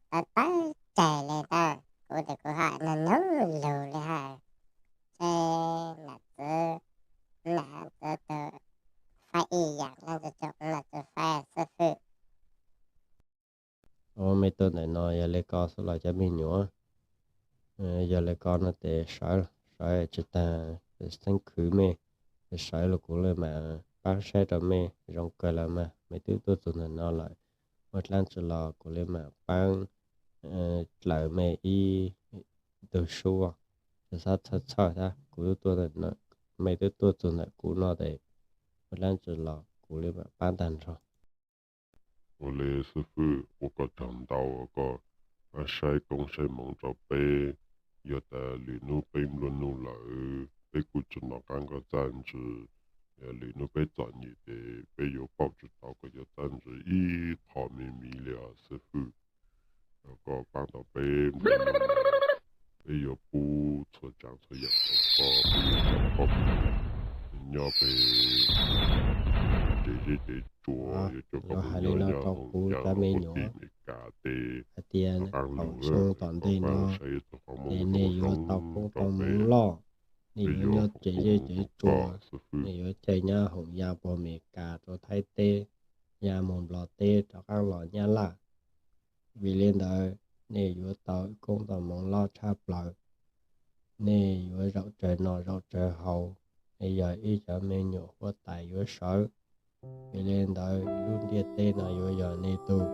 tawv tawv tseg li ntag. Kuv tes kuv haj nug nug lug li hab, seb nam txwv, nam txwv tug faib ib yaam dlaab tsi tsoom nam txwv faib, xib fwb. Mej tuaj ntawm no yog le ko xwb los cov me nyuam? Yog le ko no tes sawv, sawv tsis tag, xeeb khwv mej, sawv los kuv le maam paab saib rau mej. Zoo kawg lawm mas, mej twb tuaj txug ntawm no lawm, muaj dlaab tsi los kuv le maam paab dlawg mej ib tug suab. Txhob txhawj txhawj thab, kuv, mej twb tuaj txug ntawm kuv no tes muaj dlaab tsi los kuv le maam paab tag nrho. Ua le xib fwb, ua koj tsaug ntau, koj saib koob saib hmoov rau peb. Yog tas lwm nub peb nplua nuj lawm peb kuj tsi nov qaab koj txaj ntsws. Lwm nub peb txom nyem tes peb yuav pauj tsi tau koj cov txaj ntsws ib qho me miv li os xib fwb. Koj paab tau peb nplua nuj, peb yuav pub txhua tsaav txhua yaam rau koj, peb yuav coj koj mus nyob pem tsev zeb tsev tsua, yuav coj koj mus nyob nyob hoos ya tim Amelikas teb. Hais tias thaum xyoo tom ntej no es nej yuav tau koob tau hmoov loj, nej yuav nyob tsev zeb tsev tsua, nej yuav caij nyab hoom ya puag Amelikas rau Thaib teb, ya mus Nplog teb rov qaab los Nyab Laj. Vim le ntawd nej yuav tau koob tau hmoov loj tshaj plaws. Nej yuav zaum tsawg noj zaum tsawg haus, nej yog ib cov me nyuam huab tais yuav sawv. Vim le ntawd lub ntiaj teb no yuav yog nej tug,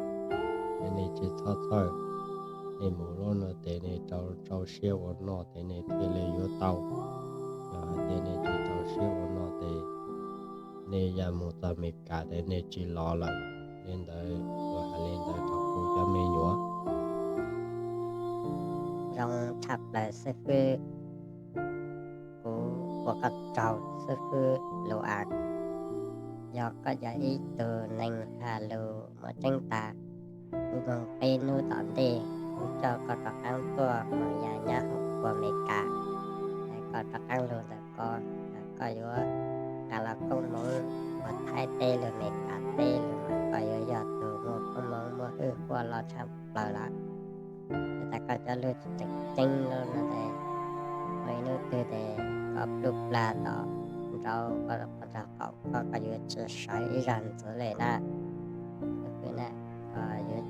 es nej tsis txhob txhawj. Nej mus lub no tes nej rau rau siab ua noj tes nej thiaj li yuav tau. Yog hais tias nej tsis rau siab ua noj tes nej ya mus txog Amelikas tes nej tsis los lawm. Le ntawd kuv hais le ntawd rau kuv cov me nyuam. Zoo tshaj plaws xib fwb, kuv ua koj tsaug xib fwb Lus As. Yog koj yog ib tug neeg has lus muaj tseeb tag, kuv moog peb nub tom ntej kuv coj koj rov qaab tuaj moog ya nyab hoom puag Amelikas, koj rov qaab lug ntawm ko, koj yuav nqa los koob hmoov puag Thaib teb lug Amelikas teb lug mas koj yuav yog tug muaj koob hmoov muaj hwj huaj loj tshaj plaws lawm. Yog tas koj cov lug tseem ceeb lug no tes, muaj ib nub twg tes koj pluj plag tom nraud koj nrog qaum koj, koj yuav tsi sawv ib zag ntxiv le na.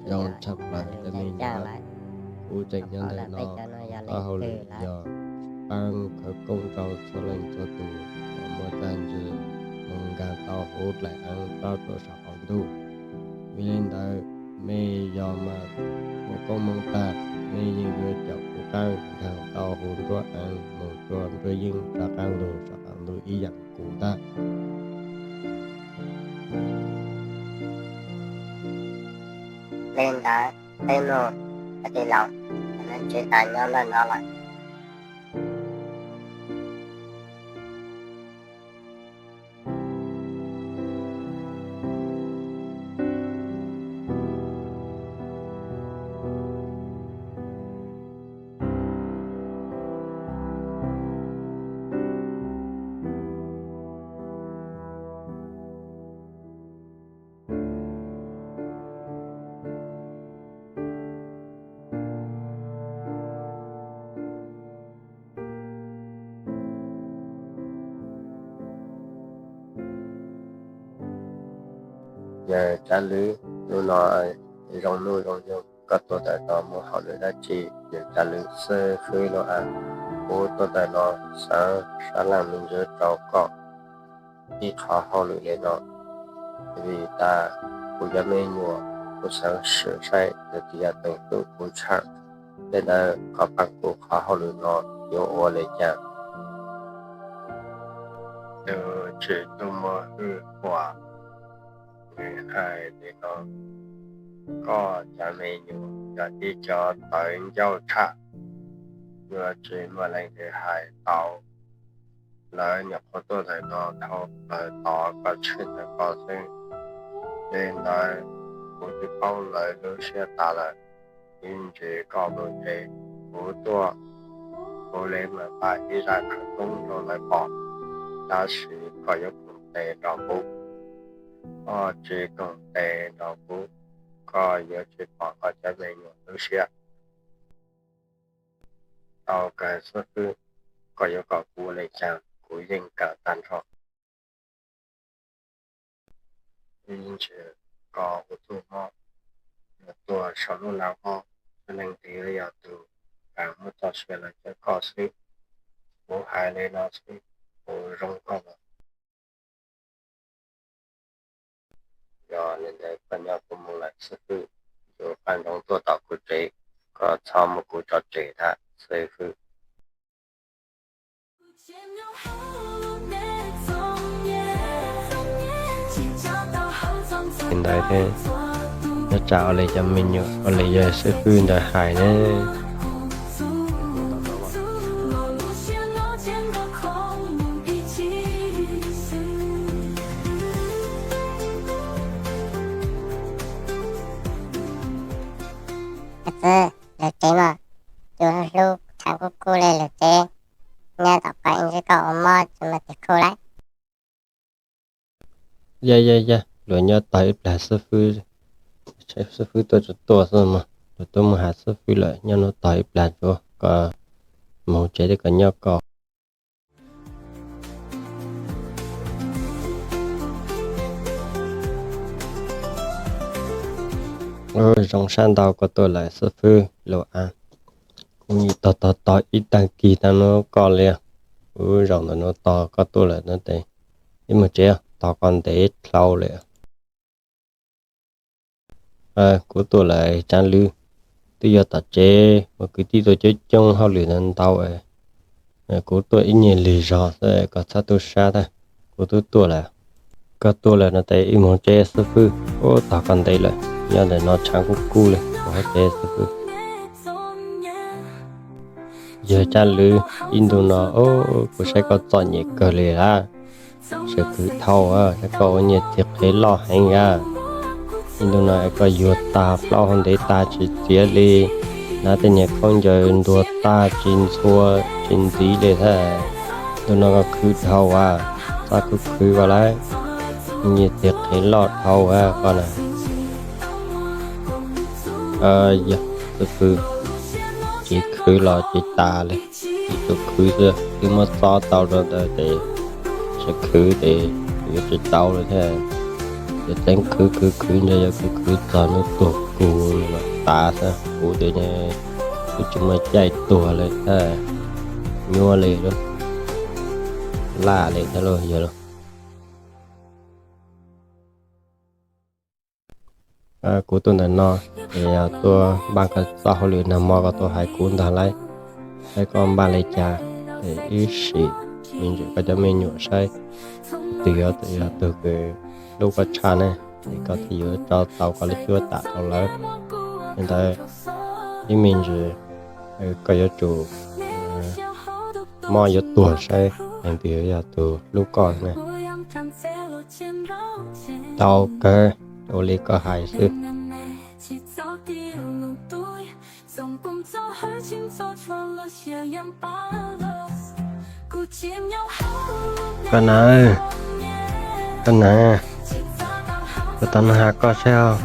Zoo tshaj plaws cov me nyuam, kuv tseem nyob ntawm no, qhov hauj lwm yog paab khawv koob rau txhua leej txhua tug uas muaj txaj ntsws moog nkaag tau huv dlaim aav rov rua saum qaum ntuj. Vim le ntawd mej yog mas muaj koob hmoov tag, mej yeej yuav caum kuv qaab nkaag tau huv nruab aav moog rua nruab yeeb rov qaab lug saum qaum ntuj ib yaam kuv ntag. Le ntawd peb mloog, cov tij laug, ntsib tas nyob ntawm no lawm. Tsab Lwm, hnub no zoo nuj zoo nyoog, koj tuaj ntawm no muaj hauj lwm dab tsi? Yawg Tsab Lwm, xib fwb Lauj Av, kuv tuaj ntawm no xaav sab laj me ntsis rau koj ib qhov hauj lwm li no, vim tas kuv cov me nyuam, kuv xaav sim saib yog tus yog tus tub kuv tshaj. Tej ntawd koj paab kuv qhov hauj lwm no yuav ua li cas? Tus tsim tuaj muaj hwj huam, nws hais li no: koj cov me nyuam yog ib co tawv ncauj tshaj, yuav tsis muaj leej twg hais tau. Lawv nyuam qhuav tuaj ntawm no dhau plaws tod koj tshwj ntawm ko xwb. Li ntawd kuv twb poob lawv lub siab tas lawm. Ib ntsis koj mus tsev, kuv tuaj, kuv li mam npaj ib zaj khawv koob rau lawv pom. Tab sis koj yuav koom tes nrog kuv, koj tsis koom tes nrog kuv, koj yuav tsis pom koj cov me nyuam lub siab. Tau kawg xib fwb, koj yuav kom kuv ua li cas kuv yeej kawm tag nrho. Ib ntsis koj ua txuj mob, yuav tuag saum lub laj mob, leej twg yog tus kam muab txoj sia los cawm koj xwb. Kuv hais li no xwb, kuv zoo koj los. Yog li ntawd koj nyob kuv mus lawm xib fwb, yuav paj ntsoov tuaj tom kuv tsev, koj txhob muab kuv tso tseg ntag xib fwb. Li ntawd thiab, nyob tsam ua li cov me nyuam ua li yawg xib fwb ntawd hais ne. Txiv, lawv tsev mas, cua hlub hlub, tshav kub kub li lawv tsev, nyob tom qab ib ntsis koj ua mob tsis muaj tig khuj lawm. Yaj yaj yaj, luag nyob tog ib plag xib fwb, xib fwb tuaj tsis tuaj xwb mas luag tuaj mus hais xib fwb lawm, nyob hnub tog ib plag tsuav koj mus tsev thiab koj nyob koj. Zoo sab ntau koj tuaj lawm xib fwb Lauj Av. Kuv nim tog tog tog ib tag kis tag nuav koj li. Kuv zaum ntawm nuav tos koj tuaj lawm no tes, ib mus tsev, tos koj ntev dhau lawm. Kuv tuaj lawm Tsaab Lwm, twb yog tom tsev mas kwv tij tuaj coob coob, hauj lwm ntau ntau. Kuv tuaj ib nyuag lig zog xwb, koj txhob tu sab tag, kuv twb tuaj lawm. Koj tuaj lawm no tes ib mus tsev xib fwb, ub, tos koj ntev lawm, nyob ntawm no tshav kub kub li, mus tsev xib fwb. Yawg Tsaab Lwm, ib ntu no kuv saib koj txom nyem kawg li lawm, tseem khwv dhau, saib koj ua niag txiv qhev loj heev a. Ib ntu no koj yuag tag plaub hau ntev tag tsis txiav li, hnav tej niag khaub ncaws ntuag tag tsis ntxhua tsis ntxiv li thiab. Ntu no koj khwv dhau a, txhob khwv khwv koj lawm, niag txiv qhev loj dhau a koj na. Yog, xib fwb, tsis khwv los tsis tas li, tsis tus khwv xwb, twb muab txob tau rau ntawd tes tsis khwv tes yuav tsis tau li thiab. Yog txeev khwv khwv khwv ntawd yog khwv khwv txog hnub tuag kuv los tas xwb, kuv tes kuv tsis muaj caij tuag li thiab, nyuaj li lawm, laj li thiab lauj yawg lauj. Kuv tuaj ntawm no es yog tuaj npaj koj txoj hauj lwm nag hmo koj tuaj hais kuv ntag lauj, saib koj npaj li cas, es ib sim me ntsis koj cov me nyuam saib tus yog, yog tus kws hlub koj tshaj ne, es koj thiaj yuav tso tau koj lub cuab tam rau lawv. Li ntawd ib me ntsis koj yuav tsum mob yuav tuag saib leej twg yog tus hlub koj ne. Tau kawg, ua li koj hais xwb. Koj na, koj na, kuv tau nug has koj saib os.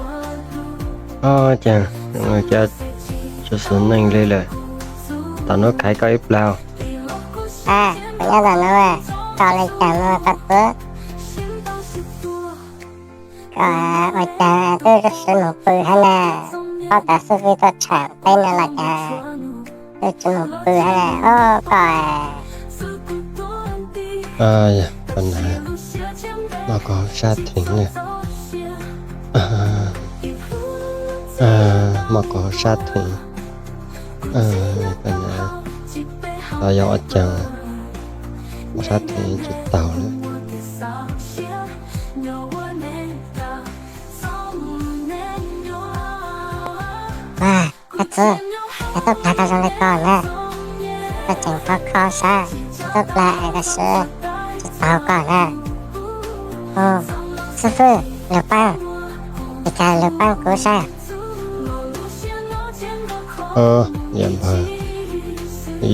Ob, cas cov tsis xwm neej li lawm, tom nuav khaiv koj ib plag. Kuv nyob tom nuav, koj li cas no koj txwv. Koj ua cas twb sib mus pw hab na, paub tas xib fwb tuaj tsham peb no los cas twb tsis mus pw hab na, o koj. Yog, koj na, muaj koj hauv sab theem na, muaj koj hauv sab theem, koj na, yog ua cas hauv sab theem tsis taug lawm. Koj txiv, yog tuaj plag koj zoo li ko na, koj tseem kho kho sab, tuaj plag es koj sib tsis taug koj na. Xib fwb, lug paab, es cas lug paab kuv saib. Yog npawg,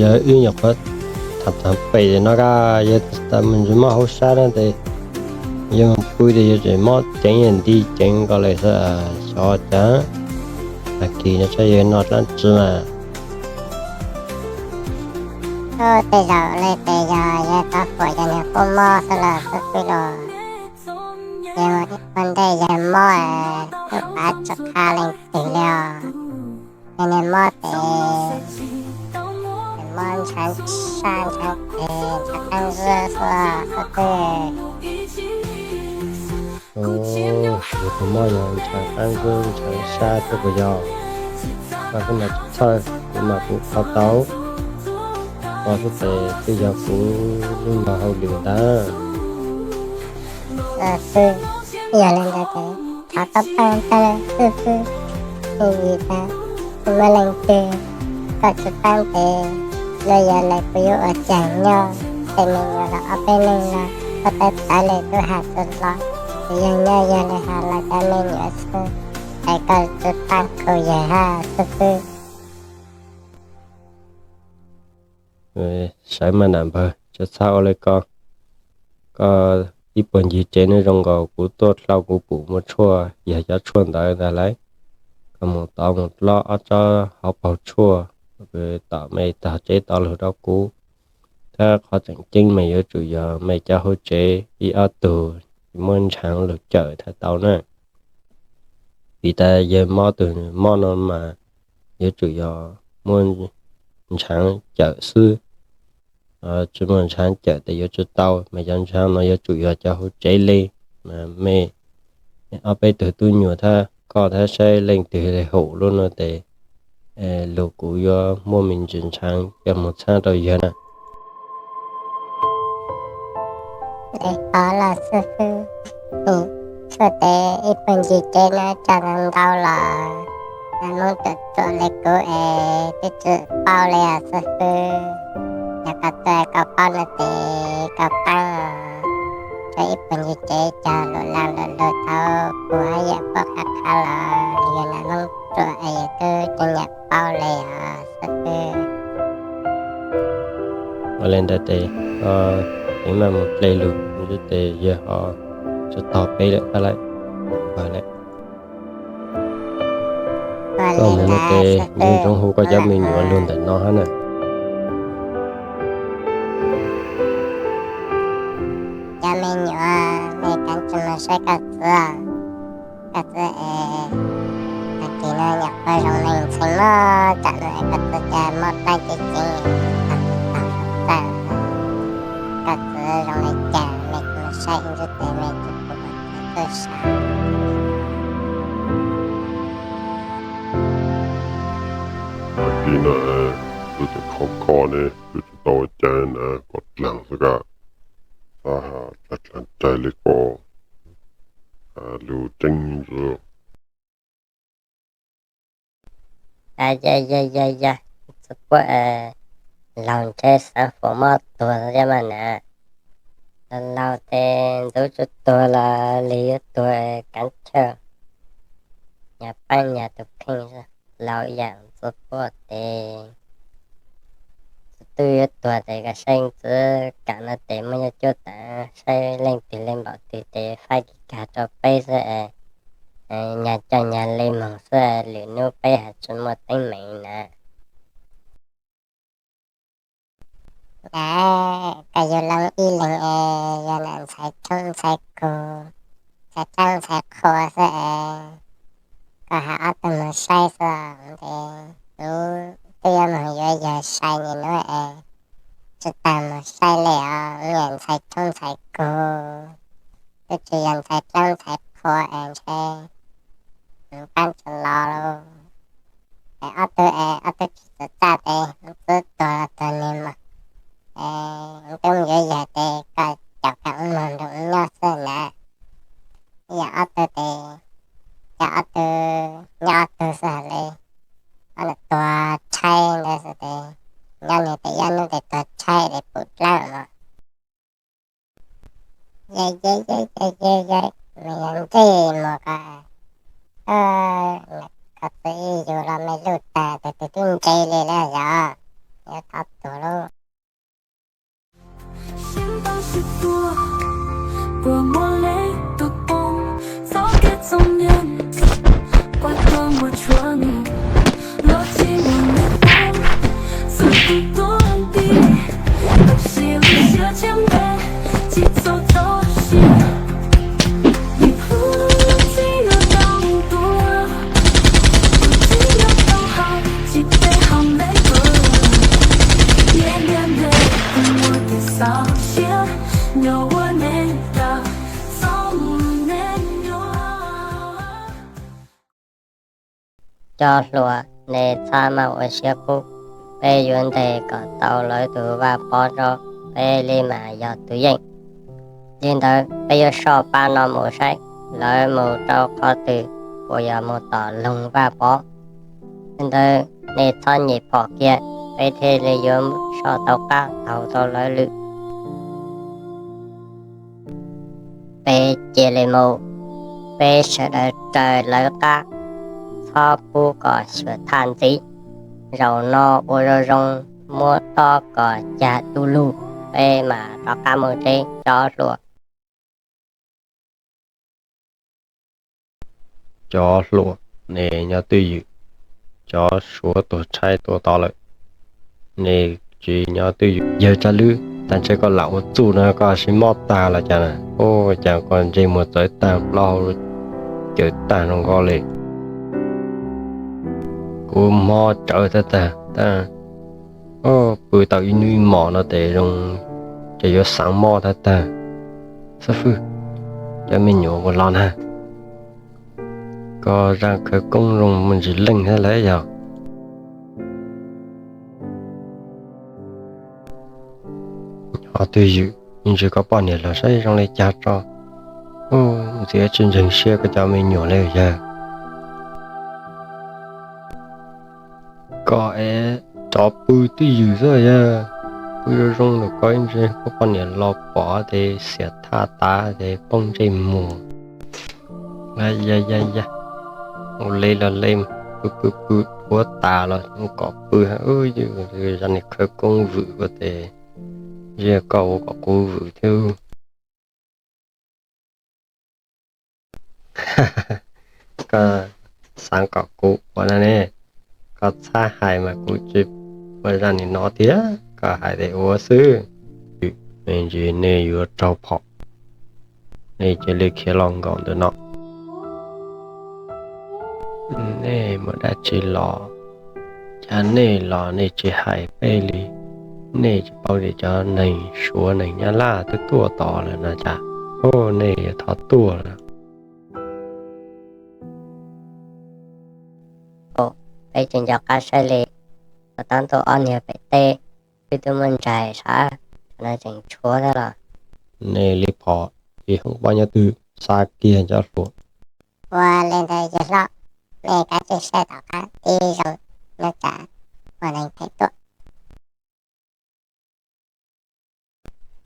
yog wb nyuam qhuav tham tham pem no koj, yog tas mus ntsis mob hauv sab no tes, yog mus pw tes yog tseem mob ceev, yog nti ceev nkaus li xwb, xyov cas. Tag kis no saib yog noj dlaab tsi mas. Tej zaum li tes yog yawg rov huam yog niag qub mob xwb los xib fwb los. Yog ua ntej yawg mob, lub pav tsis qha leej twg li os. Yog niag mob tes mob ntshaav sab ntshaav tes ntshaav qaab zib xwb xib fwb. Yog tus mob yog ntshaav qaab zib ntshaav sab xwb puas yog? Koj xwb mas tsis txhawj, kuv mas kuv kho tau. Koj xwb tes twb yog kuv lub nrog hauj lwm ntag. Xib fwb, yog li ntawd tes thov txhob paab tag xib fwb, vim tas kuv muaj leej twg, koj tsis paab tes luag yog lawv kuv yuav ua cas nyob, tej me nyuam los ob peb leeg los koj tawv tawv li tub has tsis los, kuv yog nyob yog li has los cov me nyuam xwb, es koj tsis paab kuv yawg hab xib fwb. Sawv mas nam npawg, tsis txhob ua li ko. Koj ib puag ncig tsev no zoo nkaus kuv tuaj dlhau kuv pum muaj tshuaj, yog cov tshuaj ntawd ntag lauj. Koj mus tod mus dlob ob tsob hauv paug tshuaj, tom mej tog tsev tod lug rau kuv. Tab qhov tseem ceeb mej yuav tsum yog mej cov hauv tsev ib ob tug muab ntshaav lug cawm thiaj tau na. Vim tas yawg mob tus mob no mas yuav tsum yog muaj ntshaav cawm xwb. Tsis muaj ntshaav cawm tes yuav tsis tau, mas cov ntshaav no yuav tsum yog cov hauv tsev li. Mej ob peb tug tub nyuam thab koj thab saib leej twg li haum lub no tes lug kuv yuav muab me ntsis ntshaav coj mus txhab rau yawg na. Li qhov los xib fwb, tshuaj tes ib puag ncig tsev no tso ntau los, nam noob ruam ruam li kuv es twb tsis paub li os xib fwb. Yog koj tuaj koj paub no tes koj paab, tshuaj ib puag ncig tsev cog lug laag lug lug thaum kuv hab yawm puab qha qha los yog nam noob ruam es yawg twb tsis nyam paub li os xib fwb. Ua li ntawd tes, teev maj mus dle lug tes yawg ho tsis tog peb lawm tab lawm. Koj mus no tes zoo zoo hu koj cov me nyuam lug ntawm no hab na. Cov me nyuam, mej kaav tsi mus saib koj txiv, koj txiv es tag kis no nyuam qhuav zoo leej ntxhee lawm, tsam no es koj txiv cas mob dlaab cev ceev, tag tag txawj, koj txiv zoo le caag, mej mus saib ib ntsis tes mej tsi pum koj txiv txawj sab. Tag kis no txiv tseem khov kho ne, txiv tsis tau ua cas na, koj dlaag xwb koj, xav has dlaag dlaag li koj, lug tseeb ntxwv. Yog yog yog, txiv puab laug ntshe xaav fuam mob tuag thiab mas na. Laug laug tes ntxub tsi tuag los lig yuav tuag kaav chaw. Nyag paab nyag tus kheej, laug ib yaam txiv puab tes txiv tub yuav tuag tes koj saib txiv kam no tes muaj nyob cuab taag, saib leej twg li npaum twg tes faib kis kag rau peb xwb. Nyag coj nyag li moog xwb, lwm nub peb has tsi muaj teeb meem na. Koj yug loo ib leeg es yog nam ntxhais coob ntxhais kug, ntxhais dlawb ntxhais qhua xwb es, koj hais ob tug mus saib xwb ces kuv twb yuav mus yuav yawg sai nim no es, tsis tas mus saib li os, niam ntxhais tshoob ntxhais kug, twb tsis yog ntxhais dlawb ntxhais qhua es ntshe mus pab tsis los lauj. Es ob tug es ob tug tsis txawj txaj ces twb tuag los tuag nig mas, es twb mus yuav yawg ces koj caum koj mus nrog nyob xwb na. Yog ob tug ces, yog ob tug nyob ob tug xwb li, ob tug tuag tshaib ntawd xwb ces, nyob nws tes ib hnub tes tuag tshaib tes pum dlawb os. Yog, yog, yog, yog, yog, yog, nws yog ntsej muag ko, koj txiv yus los me lug tag tes tus twb ntse li lawm yog, yog thov tuag lauj. Cov hluas, nej txhob maj ua siab qub, peb yuav ntes kom tau lawv tus vaj pov tso, peb li mas yog tus yeej. Li ntawd peb yuav soj pab no mus saib lawv mus rau qhov twg, puas yog mus tom Loog Vaj Pov. Li ntawd nej txhob nyem phom kiag, peb thiaj li yuav soj tau qab thaum tau lawv lwm. Peb cia li mus, peb sawv daws raws lawv qab, txhob pub kom xyuas thaj ntxiv. Zaum no ua zoo zoo, muab tob kom cag du lug, peb mam rov qab mus tsev cov hluas. Cov hluas, nej nyob twj ywm, cov Suav tuag tshaib tuag to lawm, nej tsis nyob twj ywm. Yawg Tsab Lwb, tas ntshe koj lam ua txuj no koj sim mob tag los cas na. Ua cas koj ntsej muag txawv tag, plaub hau cawv tag zoo nkaus li. Kuv mob tsawv tag tag, pw tau ib hnub ib hmos no tes zoo, ces yuav xav mob tag tag. Xab Fwj, cov me nyuam puas los na? Koj zaj khawv koob zoo muaj ntsis leej thiab lawm yog? Nyob twj ywm, me ntsis koj poj niam los saib zoo li cas tso. Ntxim tsis ntseeg siab koj cov me nyuam li yawg. Koj es rov pw twj ywm xwb yawg. Pw zoo zoo rau koj ib ntsis, koj poj niam los pom ces xiam thaj tas ces poob ntsej muag. Ya ya ya, ua li los li, pw pw pw, ua tas los kom pw. Zaj ni khawv koob vwm ko ces, zaj koj ua kom kuv vwm thiab. Koj xav kom kuv ua na ne, koj txhob hais mas kuv tsis ua zaj ni no tiag, koj hais tes ua xwb. Me ntsis nej yuav raug phom, nej cia li khiav los nkaum ntawm no. Nej mus dab tsi los? Cas nej los nej tsis hais peb li? Nej tsis paub tias cov neeg Suav neeg Nyab Laj twb tuaj tod lawm no cas? Ub, nej yuav thov tuaj lawm. Peb tsis nco qab saib li, tab tom ob niag pem teb, twb twb muaj ntsaig sav, no tseem tshuav thiab los. Nej li phom tsis hoob pob nyob twg, xa kiag cov hluas. Ua li ntawd yawg hlob, nej kav tsij saib tom qab tib zoo, nyob tsam ua neeg phem tuaj.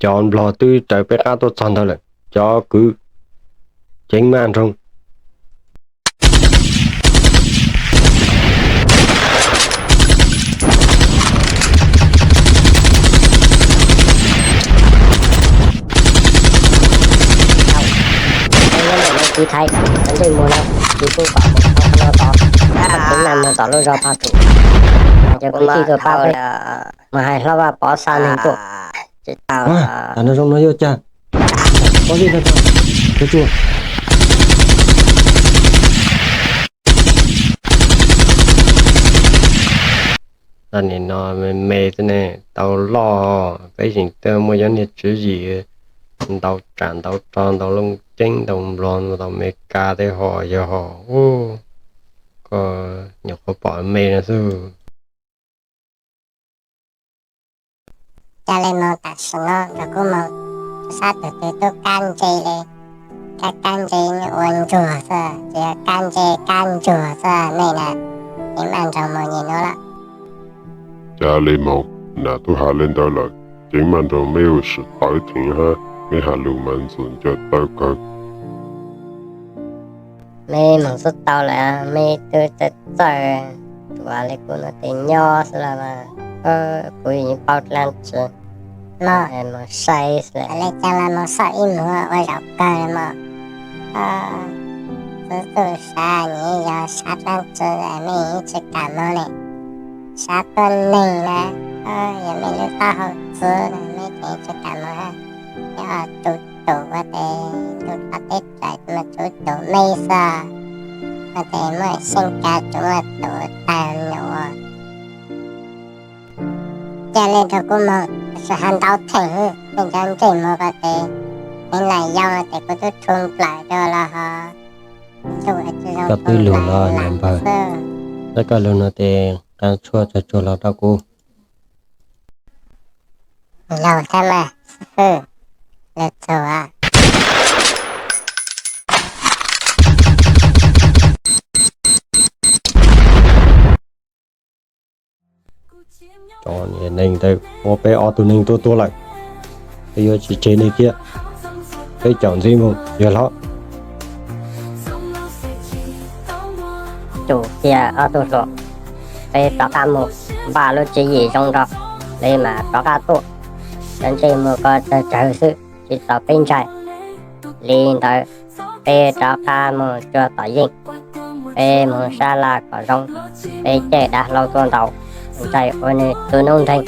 Cov nplog twb raws peb qab tuaj txog ntawd lawm, cov kwv, ceev maj nroog. Kwv Thaib, cov ntsej muag no, kuv kuj kom mus tau qhov no tod, ceev maj mus tom lub zos Phaj Tsum, cov kwv tij tuaj pab peb, mas hais hlob Vaj Pov xa neeg tuaj. Tsis tau. Tam no zoo no yuav cas? Pov Tsum, Pov Tsum. Tag nim no me me xwb ne, tau loj, peb tseem tuaj muaj cov niag tswv yim ntau tsam ntau rog ntau looj ceeb ntau nplog ntau Meskas tej ho yog ho, koj nyuam qhuav pom me no xwb. Cas li moog tam sim no nrog kuv moog sab tug twg tub kab ntse li, kab kab ntse ua ntsuag xwb, tsis yog kab ntse kab ntsuag xwb nej na, ceev maj nroog moog nyem nuav lawm. Cas li moog, nam tub has li ntawd lawm, ceev maj nroog meb ua sim tawv theem hab, meb has lug mas ntxuam ncaws tawv kawg. Meb moog xub tau lawm, meb tub txawj txawj, tsuas li kuv nuav tes nyob xwb los mas, kuv yeej paub dlaab tsi. Moog sai xwb. Le caag los moog soj ib muag ua zaum kawg le mog. Txwv txuj sav nyem yog sav dlaab tsi meb yeej tsi kam moog ne. Sav tuab neeg na, yog mej lub taub hau txwv na meb ces tsi kam moog hab. Yog tus tus ua tes ntuj dlov teb dlaim mas tus tus meb xwb, ua tes muaj xyeej kav tus muaj tus tag nyuam. Ca le nrog kuv moog, tsi has ntau theem, mej nrog ntsej muag ko tes, neeg lam yau tes kuv tub rhu nplawm rua los ho. Koj twb lug los nam npawg, txawm koj lug no tes nqa tshuaj tsuag tsuag los rau kuv. Laug thab mas, xib fwb, lug txug. Cov niag neeg ntawd muab peb ob tug neeg tua tuag lawm, peb yuav tsis tseg nej thiab, peb caum ntxiv mus yawg hlob. Tsum kiag ob tug hluas, peb rov qab mus npaj lub tswv yim zoo nrog li mas rov qab tuaj. Cov ntsej muag ko tsawg tsawg xwb tsis txaus peb ntshai. Li ntawd peb rov qab mus cuag tom yeej, peb mus sab laj kom zoo, peb caij dav hlau tuaj ntaus, ntshai ua nws tu noob ntheeg.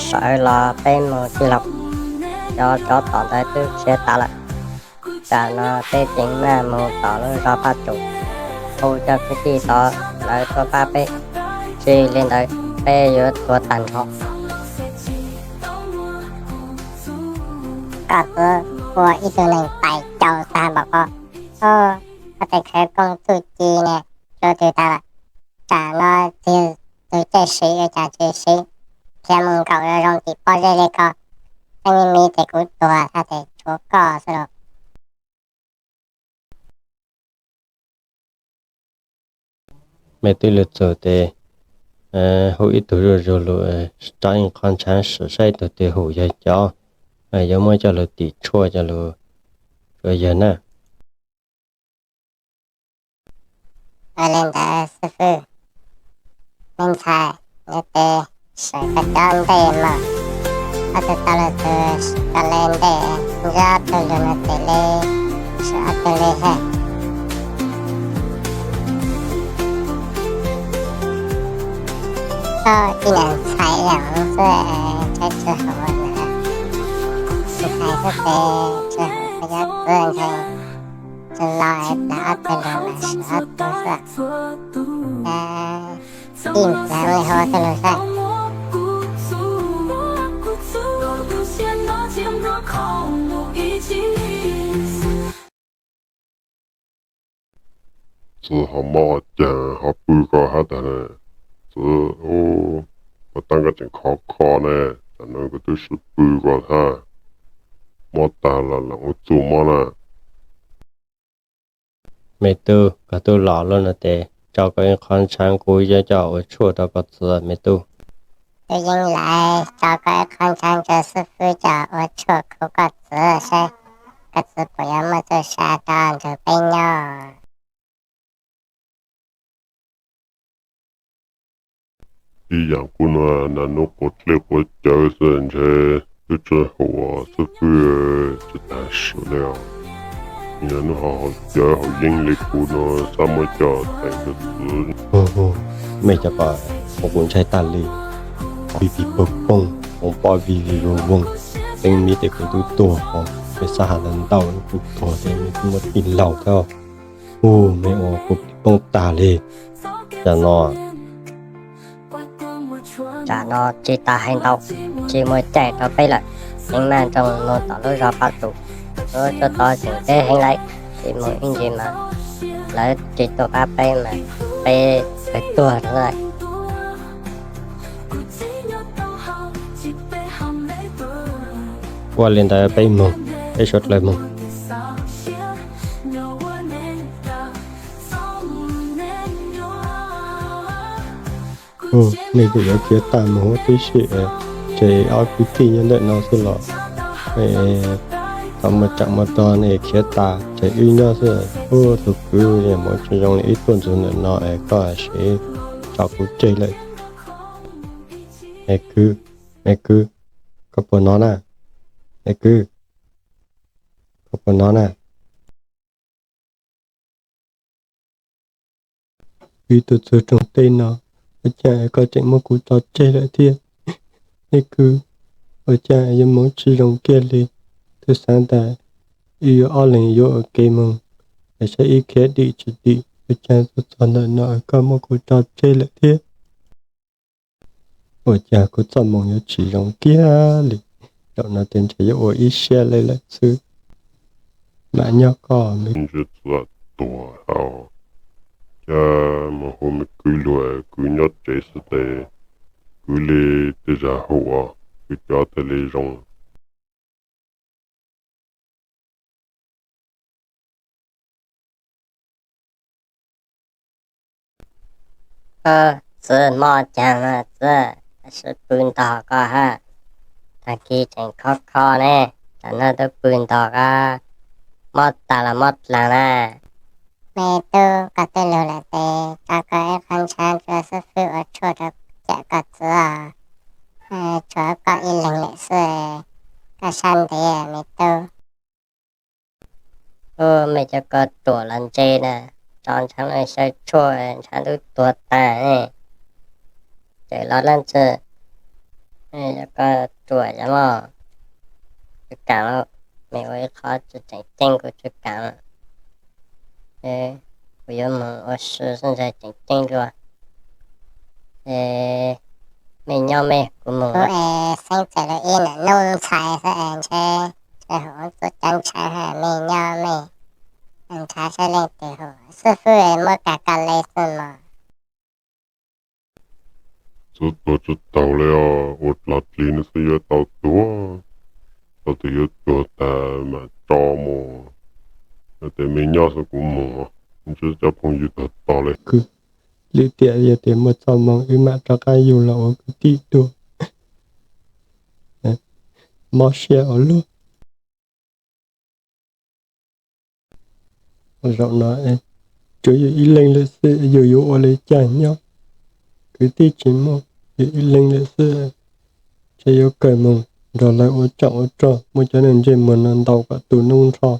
Sawv los peb mus tij laug, cov tsov tom ntawd twb khiav tas lawm. Tam no peb ceev maj mus tom lub zos Phaj Tsum, hu cov kwv tij tod lawv tuaj pab peb, tsis li ntawd peb yuav tuag tag nrho. Koj txwv ua ib tug neeg pais caus tag npaum ko, koj tes khawv koob txuj ci ne, rua twg tag lawm? Tam no txwv caij siv ua cas tsis siv, khiav mus nkaum zoo tim pob zeb li ko, tseeb me me tes kuv tuag tag tes tshuav koj xwb los. Mej twb lug txug tes hu ib tug zuj zug lug, tso ib qho ntshav sim saib ib tug twg hum yog cov yuav muab coj lug tim tshuaj coj lug tsuav yawg na. Ua li ntawd xib fwb, me ntxhais, neb tes sawv koj cov ntej mas, ob tug tau lug txug koj le ntej, nrog ob tug lug no tes le, sawv ob tug le hab. Koj ib niam ntxhais yam xwb, ntshai tsi haum na. Ntxhais xwb tes tsi haum, koj cov txwv ntshai tsi los, dag ob tug lug mas sawv ob tug xwb. Ib ntxhais ua li hov tug lug saib. Txwv ho mob caag ho pw ko hab tag na. Txwv, ua taab koj tseem khov kho ne, tam no kuv twb sib pw ko hab, mob tag los lam ua txuj mob na. Me tub, koj tub los lub no tes tso koj ib qho ntshav kuv yuav coj ua tshuaj rau koj txwv me tub. Tub Yeeb Lais, tso koj ib qho ntshav rau xib fwb coj ua tshuaj khuv koj txwv saib koj txwv puas yuav muaj txuj sa rau nrug peb nyob. Ib yaam kuv nuav nas nub quav dlej quav cawv xwb ntshe twb tsi haum xib fwb, tsi tag sim li os. Yog hnub ho haus cawv haus yeeb li kuv no, xav muab coj teem rau txwv. Mej cov pom, kuv ntshai tag li. Pib pib poog poog, hmoov pob vij vij voog voog, teeb miv tes kuv twb tuag os. Mej xav has ntau ntau, kuv tuag ces mej twb muab tij laug thiab. Hu, mej ua kuv pib poob tag li. Cas no, tsam no tsis tas hais ntau, tsis muaj caij rau peb lawm. Teeb maj nroog no tom lub zos Paj Tus, lub tsuas tod tseem deb heev lawm, tsis mus ib ntsis mas lawv tsis tuaj pab peb mas peb kawg tuag rau lawm. Ua li ntawd peb mus, peb sawv dlawg mus. Nej twb yuav khiav tag mus huv tib si, ces ob kwv tij nyob ntawm no xwb los? Thaum mus tsam mus tog nej khiav tas ces wb nyob xwb. Ub, tus kwv, yog mus tsis zoo li wb tuaj ntxuav ntawm no es koj sim tso kuv tseg lawm. Me kwv, me kwv, koj puas hnov na? Me kwv, koj puas hnov na? Wb tuaj txog rooj teb no, ua cas koj tseem muab kuv tso tseg lawm thiab? Me kwv, ua cas yuav mus tsis zoo kiag li? Twb xav tias wb yuav ob leeg yuav ua ke mus, es saib wb khiav dim tsis dim, ua cas tuaj txog ntawm no koj muab kuv tso tseg lawm thiab? Ua cas kuv txoj moo yuav tsis zoo kiag li? Zaum no ces ntshe yuav ua ib siab li lawm xwb. Mam nyob koj me. Ntsia txom tuag hau, cas mus hu me kwv luag, kwv nyob tsev xwb tes kwv li tej zag hu, kwv cov tej li zoo. Txiv, mob cas mas txiv, tab sis pw ntog koj hab. Tag kis tseem khov kho ne, tam no twb pw ntog koj, mob tas los mob dlaag na. Me tub, koj twb lug lawm tes tso koj ib qho ntshav ntsua xub fwb ua tshuaj rau cawm koj txiv os. Tshuav koj ib leeg lawm xwb, koj sab ntev me tub. Ub, mej cov ko ruam los ntse na, tso ntshav los xyaw tshuaj ntshav twb tuag tag ne. Ces los leej twg cov ko ruam yog mog. Tsis kaam, mej ua ib qho tseem ceeb kuv tsis kaam. Kuv yuav moog ua si xwb ntag, tseem ceeb dua. Mej nyob mej, kuv moog. Kuv es xeeb txawm lug ib nam noob ntxhais xwb es ntshe, ntshe hu ua txuj cov ntshav, mej nyob mej, ntshav saib leej twg hu, xub fwb muab kag koj le xwb mog. Txuv tuag tsis taug li os, ua dlaag plig no xwb yuav tau tuag, tau tus yuav tuag tag mam tso mus. Tes mej nyob xwb kuv mus, ntsib cov phooj ywg tog tog li. Lwm tiam yog tias muaj txoj moo wb mam rov qab yug los ua kwv tij dua. Mob siab ua luaj. Zaum no tsuas yog ib leeg lawm xwb, yus yuav ua li cas nyob? Kwv tij tsis muaj, yog ib leeg lawm xwb, ces yuav kawg mus nrog lawv ua tsov ua rog, muab cov neeg ntsej muag no ntaus kom tu noob nrho,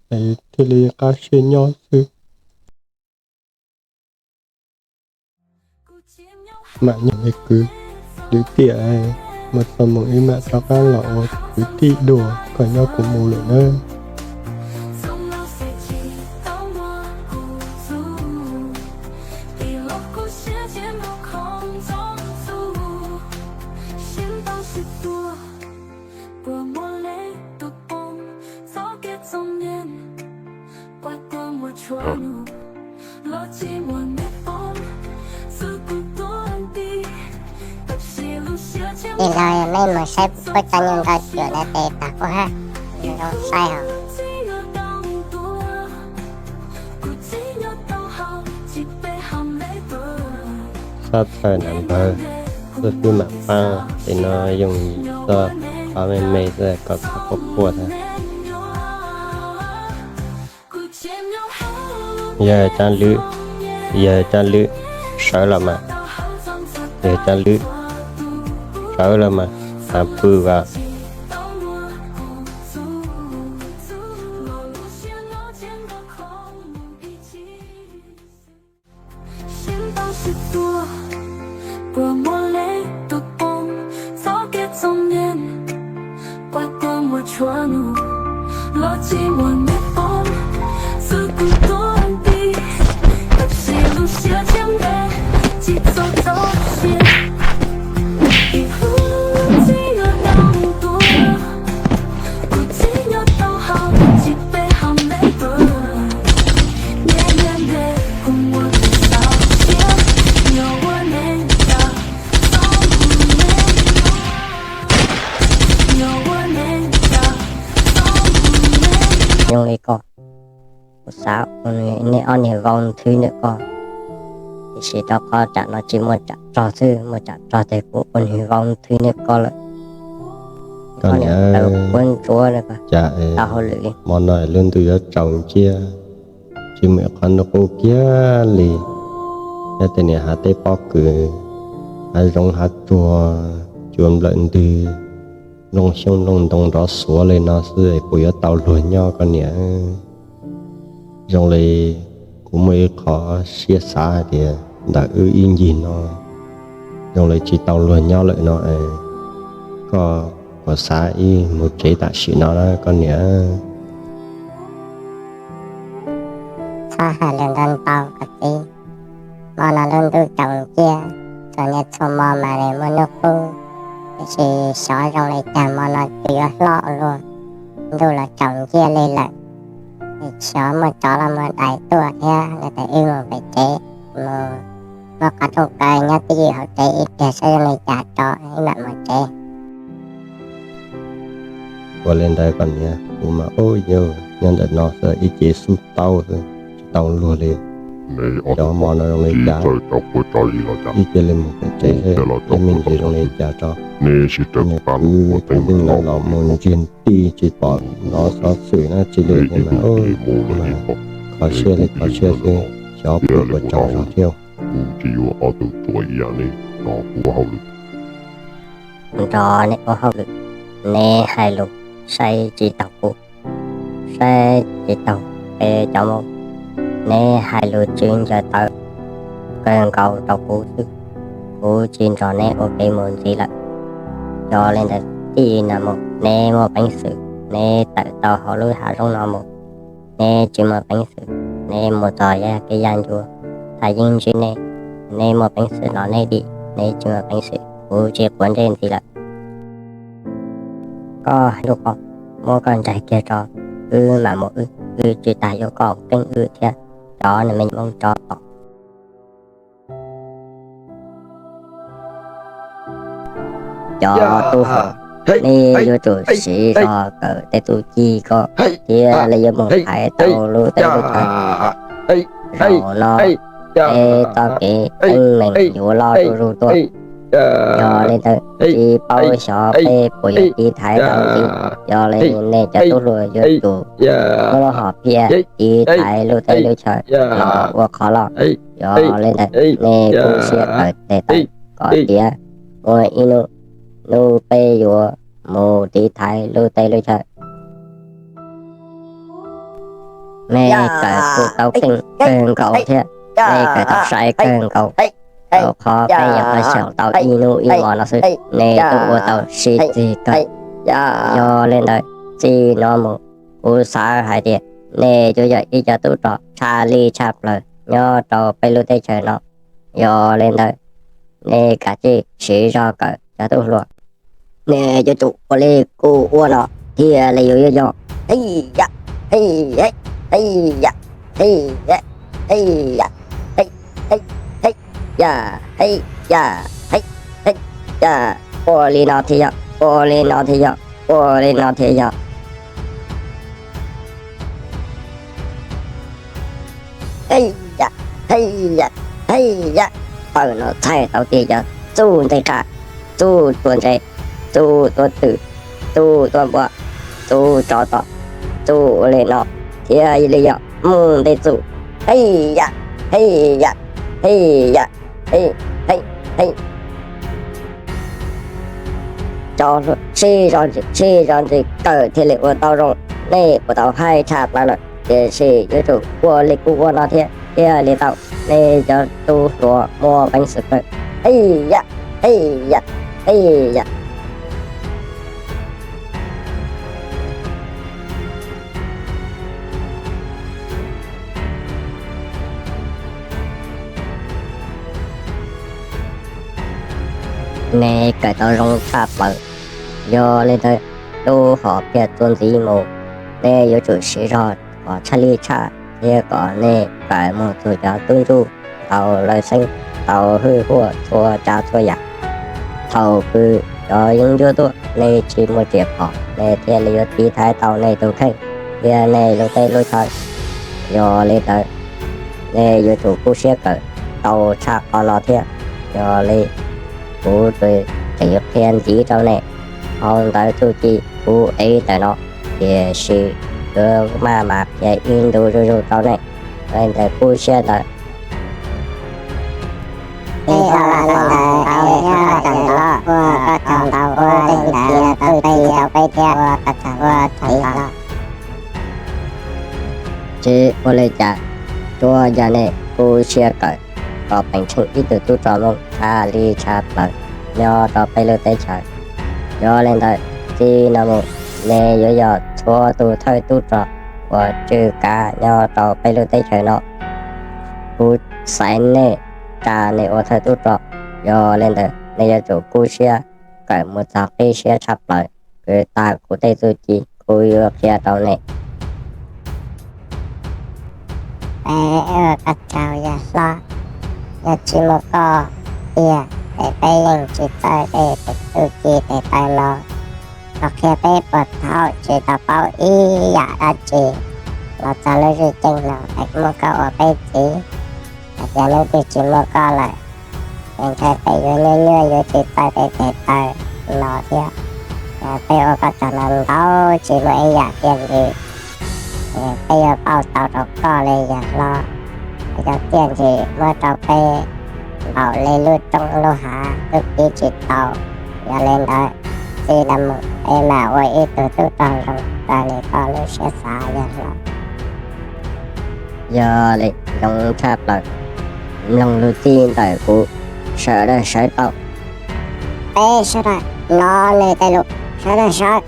thiaj li qab siab nyob xwb. Mam nyob me kwv, lwm tiam muaj txoj moo wb mam rov qab los ua kwv tij dua, koj nyob kuv mus lawm nawb. Tij laug, yog mej mus saib puab cov nyuj ntau cuam no tes tag puab hab, zoo saib os. Txhob txhawj nam npawg, xub fwb mam paab, tes no yooj yim xwb, qhov me me xwb kom txhob quaj quaj thiab. Yawg Tsaab Lwm, yawg Tsaab Lwm, sawv los mas. Yawg Tsaab Lwm, sawv los mas, tsav pw as. Tsis tuag, puas muaj leej twg poob txoj kev txom nyem, pab koj muaj tshua nug los tsis muaj neeg poob, xwb kuv tuag nti, tab sis lub siab tshiab ntev tsis txhob txaus siab. Ib hnub txiv yuav nyob tuag, kuv txiv nyob tau hauv tsis peb hauv ntev tuag, nyob ntev ntev kuv muaj tus xav siab, nyob ua neej tag, txhob mus neej, nyob ua neej tag, txhob mus neej. Zoo li koj, kuv xav ua nej ob niag vau nthwv ntawm koj, tiam sis rau qhov tsam no tsis muaj tsam rog xwb, muaj tsam rog ces kuv ua niag vau nthwv ntawm koj lawm. Koj niam, tau quab ntsuab, tau hauj lwm li. Hmo no lub ntuj yuav tsaus nciab, tsis muaj ib qho ntuj qub kiag li. Nyob tej niag hav teb pob kws, hav zoov hav tsuag, cua nplawm ntws, nplooj xyoob nplooj ntoo nrov xuav li no xwb es puas yuav tau luag nyob koj niam? Zoo li kuv muaj ib qho siab xav hais tias ntawm wb ib ncig no zoo li tsis tau luag nyob lawm no es, koj puas xav ib mus tsev tam sim no na koj niam? Txhob hais lus ntau ntau koj txiv. Hmo no lub ntuj tsaus nciab, txom nyem txhua hmo mas nws muaj hnub qub, tiam sis xyov zoo li cas hmo no twb yuav hlob luaj, ntuj los tsaus nciab li lawm. Xyov muaj tsov los muaj dais tuaj thiab, no ces wb mus pem tsev, mus muab qhov rooj kaw nyob twj ywm hauv tsev ib pliag saib zoo li cas tso wb mam mus tsev. Ua li ntawd koj niam, kuv mas ub yug nyob ntawm no xwb ib ce xub tau xwb tsis tau luag li. Cov hmo no zoo li cas, ib ce li mus pem tsev xwb, ib me ntsis zoo li cas tso. Nws kwv ua twb lawv los mus ntsiag tij tsis pom nov xov xwm na tsis li mas ub, mas kho siab li kho siab xwb, xyov puas tsaug zog thiab. Kuv tsis yuav ob tug tuam ib yam li no ua hauj lwm. Nrog neb ua hauj lwm, neb hais lus saib tsis taus kuv, saib tsis taus peb cov Hmoob, neb hais lus tsis ncaws tawv kawg nkaus rau kuv xwb. Kuv tsis nrog neb ua ke mus ntxiv lawm. Yog li ntawd txij no mus neb muaj peev xwm, neb tawm tau hauv lub hav zoov no mus, neb tsis muaj peev xwm, neb mus txog yaj kev yaj ncua, thaj yeeb ntsib neb, neb muaj peev xwm los neb dim, neb tsis muaj peev xwm, kuv tsis quav ntsej ntxiv lawm. Koj hais lus ko, muab koj ntsaig kiag tso, wb mam mus wb, wb tsis tas yuav koj keeb wb thiab cov me nyuam Hmoob tsov tom. Cov tub hluas, neb yuav tsum siv zog kawm tej txuj ci ko thiab li yuav mus hais tau lub teb lub chaw. Zaum no peb txoj kev teeb meem yuav loj zuj zus tuaj. Yog li ntawd tsis paub xyov peb puas yuav tiv thaiv tau ntxiv. Yog li nej cov tub hluas yuav tsum muab lub hom phiaj tiv thaiv lub teb lub chaw los ua qhov loj. Yog li ntawd nej kuj siab kawm tes taw kom tiav, muaj ib hnub, hnub peb yuav mus tiv thaiv lub teb lub chaw. Nej kawm kuj tau keej kawg nkaus thiab, nej kawm tau sai kawg nkaus, rau qhov peb nyuam qhuav xyaum tau ib hnub ib hmos no xwb nej twb ua tau sib txig kawg. Yog li ntawd txij no mus kuv xav hais tias nej yuav yog ib cov tub rog tshaj li tshaj plaws nyob rau peb lub teb chaws no. Yog li ntawd nej kav tsij siv zog kawm cov tub hluas. Nej yuav tsum ua li kuv ua no thiaj li yuav yog. Ua li no thiaj yog, ua li no thiaj yog, ua li no thiaj yog. Pawg no txhais tau tias yog txuj ntxej qab, txuj tuav ntses, txuj tuav twm, txuj tuav npua, txuj tsov tom, txuj ua li no thiaj li yog mus ntej txuj. Cov hluas sib zog ntsis, sib zog ntsis kawm thiaj li ua tau zoo. Nej puas tau hais tshaj plaws lawm, tiam sis yuav tsum ua li kuv ua no thiab. thiaj li tau. Nej cov tub hluas muaj peev xwm kawg. Ej yam, ej yam, ej yam. Nej kawm tau zoo tshaj plaws. Yog li ntawd, lub hom phiaj txuas ntxiv mus, nej yuav tsum siv zog kom tshaj li tshaj thiab kom nej kawm mus txog cov tub ntsuj tau lawv xeeb, tau hwj huaj txhua tsav txhua yam. Thaum kws cov yeeb ncuab tuaj, nej tsis muaj riam phom, nej thiaj li yuav tiv thaiv tau nej tus kheej thiab nej lub teb lub chaw. Yog li ntawd, nej yuav tsum kub siab kawm tau tshaj qhov no thiab. Yog li, kuv tseem yuav qhia ntxiv rau nej hauv ntawv txuj ci kuv ev ntawm no, tiam sis yuav maj mam qhia ib ntu zuj zus rau nej. Yog li ntawd, kub siab ntawd. Ua li ntawd, ua koj tsaug ntau, ua li ntawd, ua txuj ci rau peb thiab, ua koj tsaug, ua tsaug ntau. Tsis ua li cas, tsuas yog nej kub siab kawm kom peem tsheej ib tug tub rog Hmoob tshaj li tshaj plaws nyob rau peb lub teb chaws. Yog li ntawd, txij no mus, nej yuav yog txhua tus thawj tub rog uas tsw kav nyob rau peb lub teb chaws no. Kuv xaiv nej, tsa nej ua thawj tub rog. Yog li ntawd, nej yuav tsum kub siab kawm mus txog qib siab tshaj plaws, kws tag kuv tej txuj ci kuv yuav qhia rau nej. Peb ua koj tsaug yawg hlob, yog tsis muaj koj tiag ces peb yeej tsis txawj tej txuj ci tes taw no. Koj qhia peb puas thaum tsis tau paub ib yam dab tsi los txog lub zwj ceej no es muaj koj ua peb txiv. Hais tias hnub twg tsis muaj koj lawm, ces ntshai peb yuav nyuaj nyuaj yuav tsis txawj tej tes taw no thiab. Peb ua koj tsaug ntau ntau, tsis muaj ib yam txiaj ntsig peb yuav pauj tau rau koj li yawg hlob. Cov txiaj ntsig muab rau peb npaum li lub roob lub hav twb pib tsis tau. Yog li ntawd, txij no mus peb mam ua ib tug tub rog zoo raws li koj lub siab xav yawg hlob. Yog li, zoo tshaj plaws. Mloog lus txij ntawm kuv, sawv daws sawv tau. Peb sawv daws los nws tej lus, sawv daws sawv.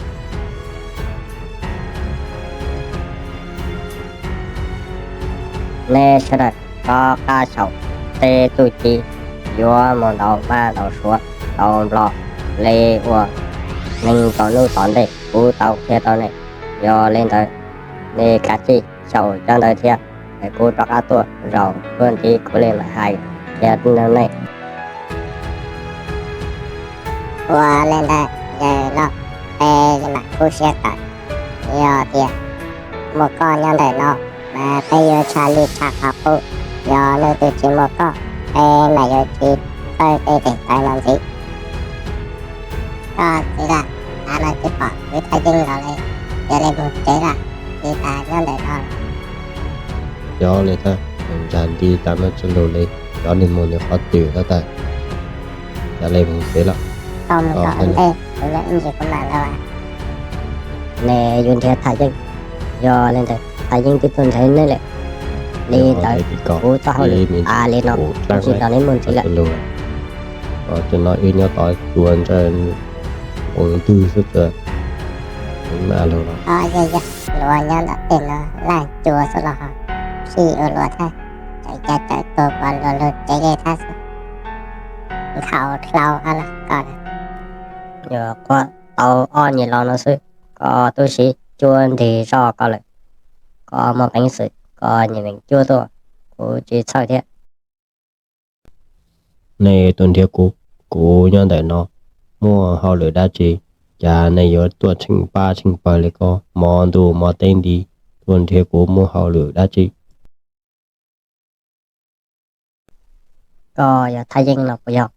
Nej sawv daws rov qab xyaum tej txuj ci yuav mus ntaus maj ntaus suav ntaus nplog li uas neeg tom hnub tom ntej kuv tau qhia rau nej. Yog li ntawd, nej kav tsij xyaum cov ntawd thiab, es kuv rov qab tuaj zaum tuaj ntxiv kuv li mam hais qhia rau nej. Ua li ntawd, yawg hlob, peb mam kub siab kawm. Yog tias muaj koj nyob ntawm no mas peb yuav tshaj li tshaj qhov qub. Yog hnub twg tsis muaj koj, peb mam yuav tsis txawj tej tes taw no ntxiv. Koj txiv, tav no tsis pom kwv Thaj Yeeb los li, cia li mus tsev lawm, tsis tas nyob ntawm no. Yog li ntawd, ntsa nti tas no tsis lus li, cov nws mus nws qhov twg lawm tas, cia li mus tsev lawm. Koj mus kom ntej, kuv nyob ib ntsis kuv mam los. Nej yuav nrhiav Thaj Yeeb, yog li ntawd Thaj Yeeb twb tuaj nrhiav nej lawm. Li ntawd kuv txoj hauj lwm tas li no, kuv tsis nrog neb mus ntxiv lawm. Tam no wb nyob tod cua ntsawj ua ntwg xwb, kuv mam los. Luag nyob ntawm tej no laj cua xwb los ho sij ua luag thiab, tseem cav tsawv tuag pom luag lug tsev li thiab xwb. Nkhaus hlau hab los koj. Nyuam qhuav tau ob nyuag lo no xwb, koj tub siv cuab nrig zoj koj lawm. Koj muaj peev xwm koj nyeem meem cuab tuaj, kuv tsis txhawj thiab. Nej tuaj nrhiav kuv, kuv nyob ntawm no muaj hauj lwm dab tsi? Cas nej yuav tuaj tsheej pab tsheej pawg li ko, hmo ntuj hmo teb nti tuaj nrhiav kuv muaj hauj lwm dab tsi? Koj yog Thaj Yeeb no puas yog?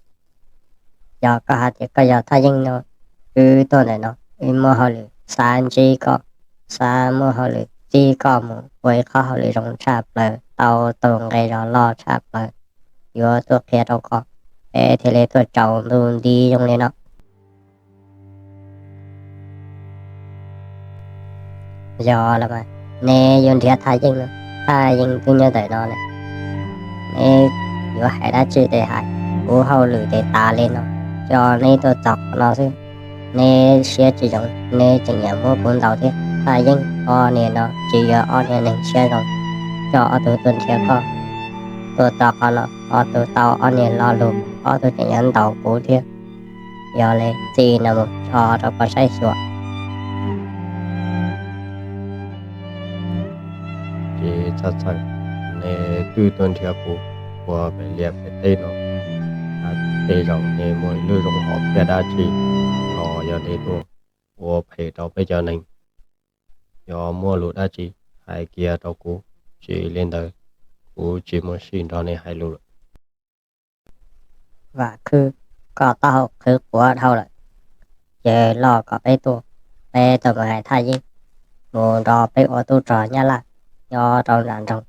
Yog koj hais tias koj yog Thaj Yeeb no, wb tuaj ntawm no wb muaj hauj lwm xav ntsib koj, xav muaj hauj lwm txib koj mus ua ib qhov hauj lwm zoo tshaj plaws, tau tus nqi zog loj tshaj plaws, yuav tuaj qhia rau koj, peb thiaj li tuaj tsaus ntuj nti zoo li no. Yog los mas, neb yuav nrhiav Thaj Yeeb no, Thaj Yeeb twb nyob ntawm no lawm. Neb yuav hais dab tsi ces hais, kuv hauj lwm ces tas li no, tso neb tuaj txog qhov no xwb. Neb siab tsis zoo, neb tseem yuav muab kuv ntaus thiab. Thaj Yeeb, ob niag no tsis yog ob niag neeg siab zoo, tso ob tug tuaj nrhiav koj. Tuaj txog qhov no, ob tug tau ob niag lo lus, ob tug tseem yuav ntaus kuv thiab. Yog li txij no mus tso rau koj saib xyuas. Ces txhob txhawj, neb twb tuaj nrhiav kuv ua pem liaj pem teb no, tej zaum neb muaj lub zoo hom phiaj dab tsi los yog neb tuaj ua phem rau peb cov neeg. Yog muaj lus dab tsi hais kiag rau kuv, tsis li ntawd kuv tsis muaj sij nrog neb hais lus lawm. Vam Khwb, koj taub hau qhwv quav dhau lawm. Ces los kom peb tuaj, peb tuaj mus hais Thaj Yeeb mus nrog peb ua tub rog Nyab Laj nyob rau nram nroog.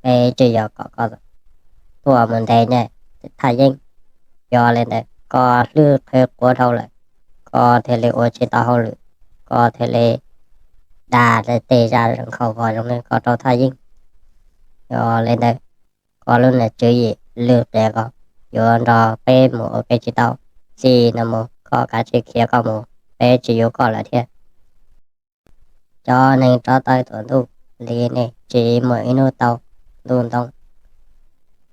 Peb tsis yog kom koj tuaj mus ntes nyiaj Thaj Yeeb. Yog li ntawd koj hlwb qhwv quav dhau lawm, koj thiaj li ua tsis tau hauj lwm, koj thiaj li dag tej zaj nkhaus vos zoo li koj rau Thaj Yeeb. Yog li ntawd koj lub niag tswv yim lwj qias ko yuav nrog peb mus ua ke tsis tau. Txij no mus koj kav tsij khiav koj mus, peb tsis yuav koj lawm thiab. Cov neeg rov taw tuam ntuj li nej tsis muaj ib hnub tau ntuj ntoo.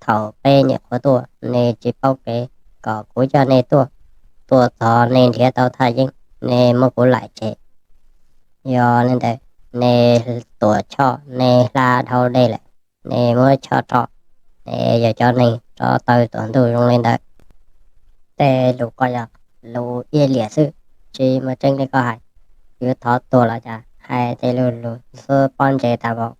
Thaum peb nyuam qhuav tuaj nej tsis paub kev, kom kuv coj nej tuaj. Tuaj txog nej nrhiav tau Thaj Yeeb, nej muab kuv laim tseg. Yog li ntawd nej tuam choj nej hla dhau dej lawm, nej muab choj rau. Nej yog cov neeg rov taw tuam ntuj zoo li ntawd. Tej lus ko yog lus iab liam xwb, tsis muaj tseeb li koj hais. Yuav thov tuag los cas hais tej lus lus xub pob ntseg tas npaum.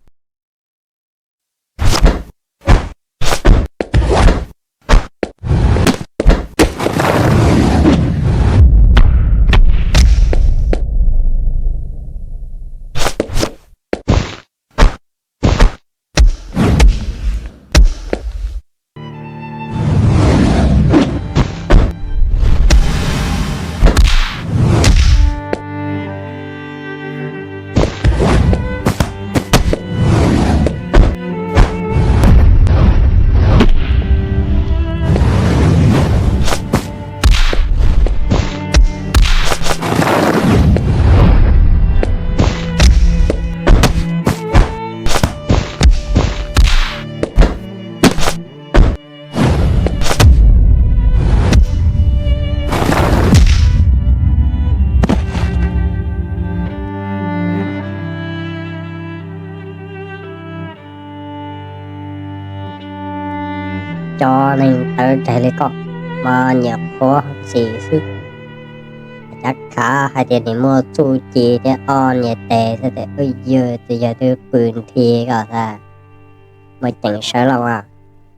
Cov neeg tawv tseg li koj mas nyuam qhuav ntxim xwb. Cav khav hais tias nws muaj txuj ci thiab ob niag tes xwb tes wb yawg txiv yawg twb pw nthi koj xav. Muaj ceem sawv los as,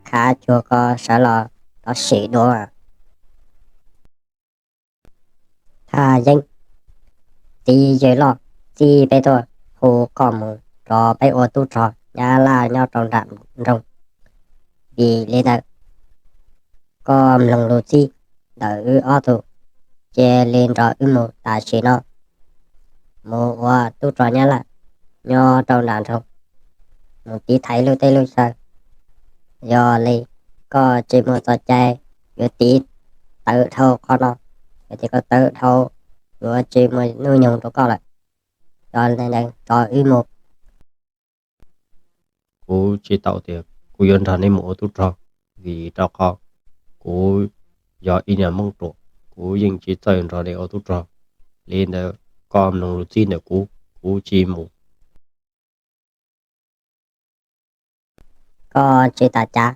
khav cuag ko sawv los rov sim dua. Thaj Yeeb, txiv yawg loj txib peb tuaj hu koj mus rov peb ua tub rog Nyab Laj nyob rau nram nroog. Vim li ntawd, koj mloog lus txib ntawm wb ob tug, cia li nrog wb mus tam sim no mus ua tub rog Nyab Laj nyob rau nram nroog, mus tiv thaiv lub teb lub chaw. Yog li koj tsis muaj txoj cai yuav tiv tawm dhau qhov no, yog tias koj tawm dhau, yuav tsis muaj hnub nyoog rau koj lawm. Yog li ntawd rov wb mus. Kuv tsis tau tias kuv yuav nrog neb mus ua tub rog, vim rau qhov kuv yog ib niag Hmoob ruam, kuv yeej tsis txawj nrog neb ua tub rog. Li ntawd koj mloog lus txib ntawm kuv, kuv tsis mus. Koj tsis tas cav,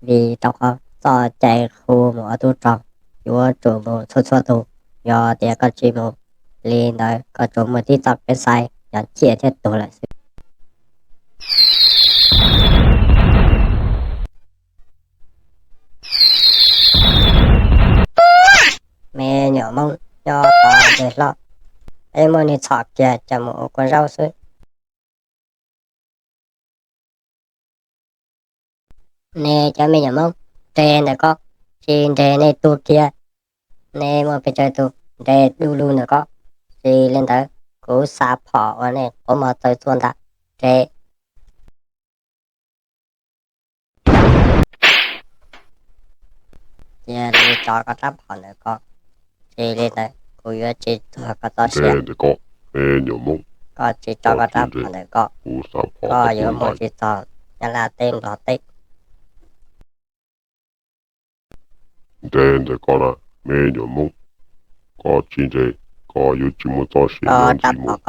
vim rau qhov txoj cai hu mus ua tub rog yuav tsum mus txhua txhua tus. Yog tias koj tsis mus, li ntawd koj tsuas muaj tib txoj kev xaiv yog ciaj thiab tuag lawm xwb. Me nyuam Hmoob nyob tod ntej hlob, peb muab nws txhom kiag coj mus ua kua zaub xwb. Nej cov me nyuam Hmoob nres ntawm ko, tsis nres nej tuag kiag. Nej muaj pes tsawg tus nres du lug ntawm ko, tsis li ntawd kuv xa phom ua nej quav mos txawv txhua ntag. Nres. Cia li tso koj rab phom ntawm ko, tsis li ntawd kuv yuav tsis txuag koj txoj sia. Koj tsis tso koj rab phom ntawm ko, koj yuav mus tsis txog Nyab Laj teb Nplog teb. Nres ntawm ko na, me nyuam Hmoob, koj tsis nres, koj yuav tsis muaj txoj sia nyob ntxiv mus.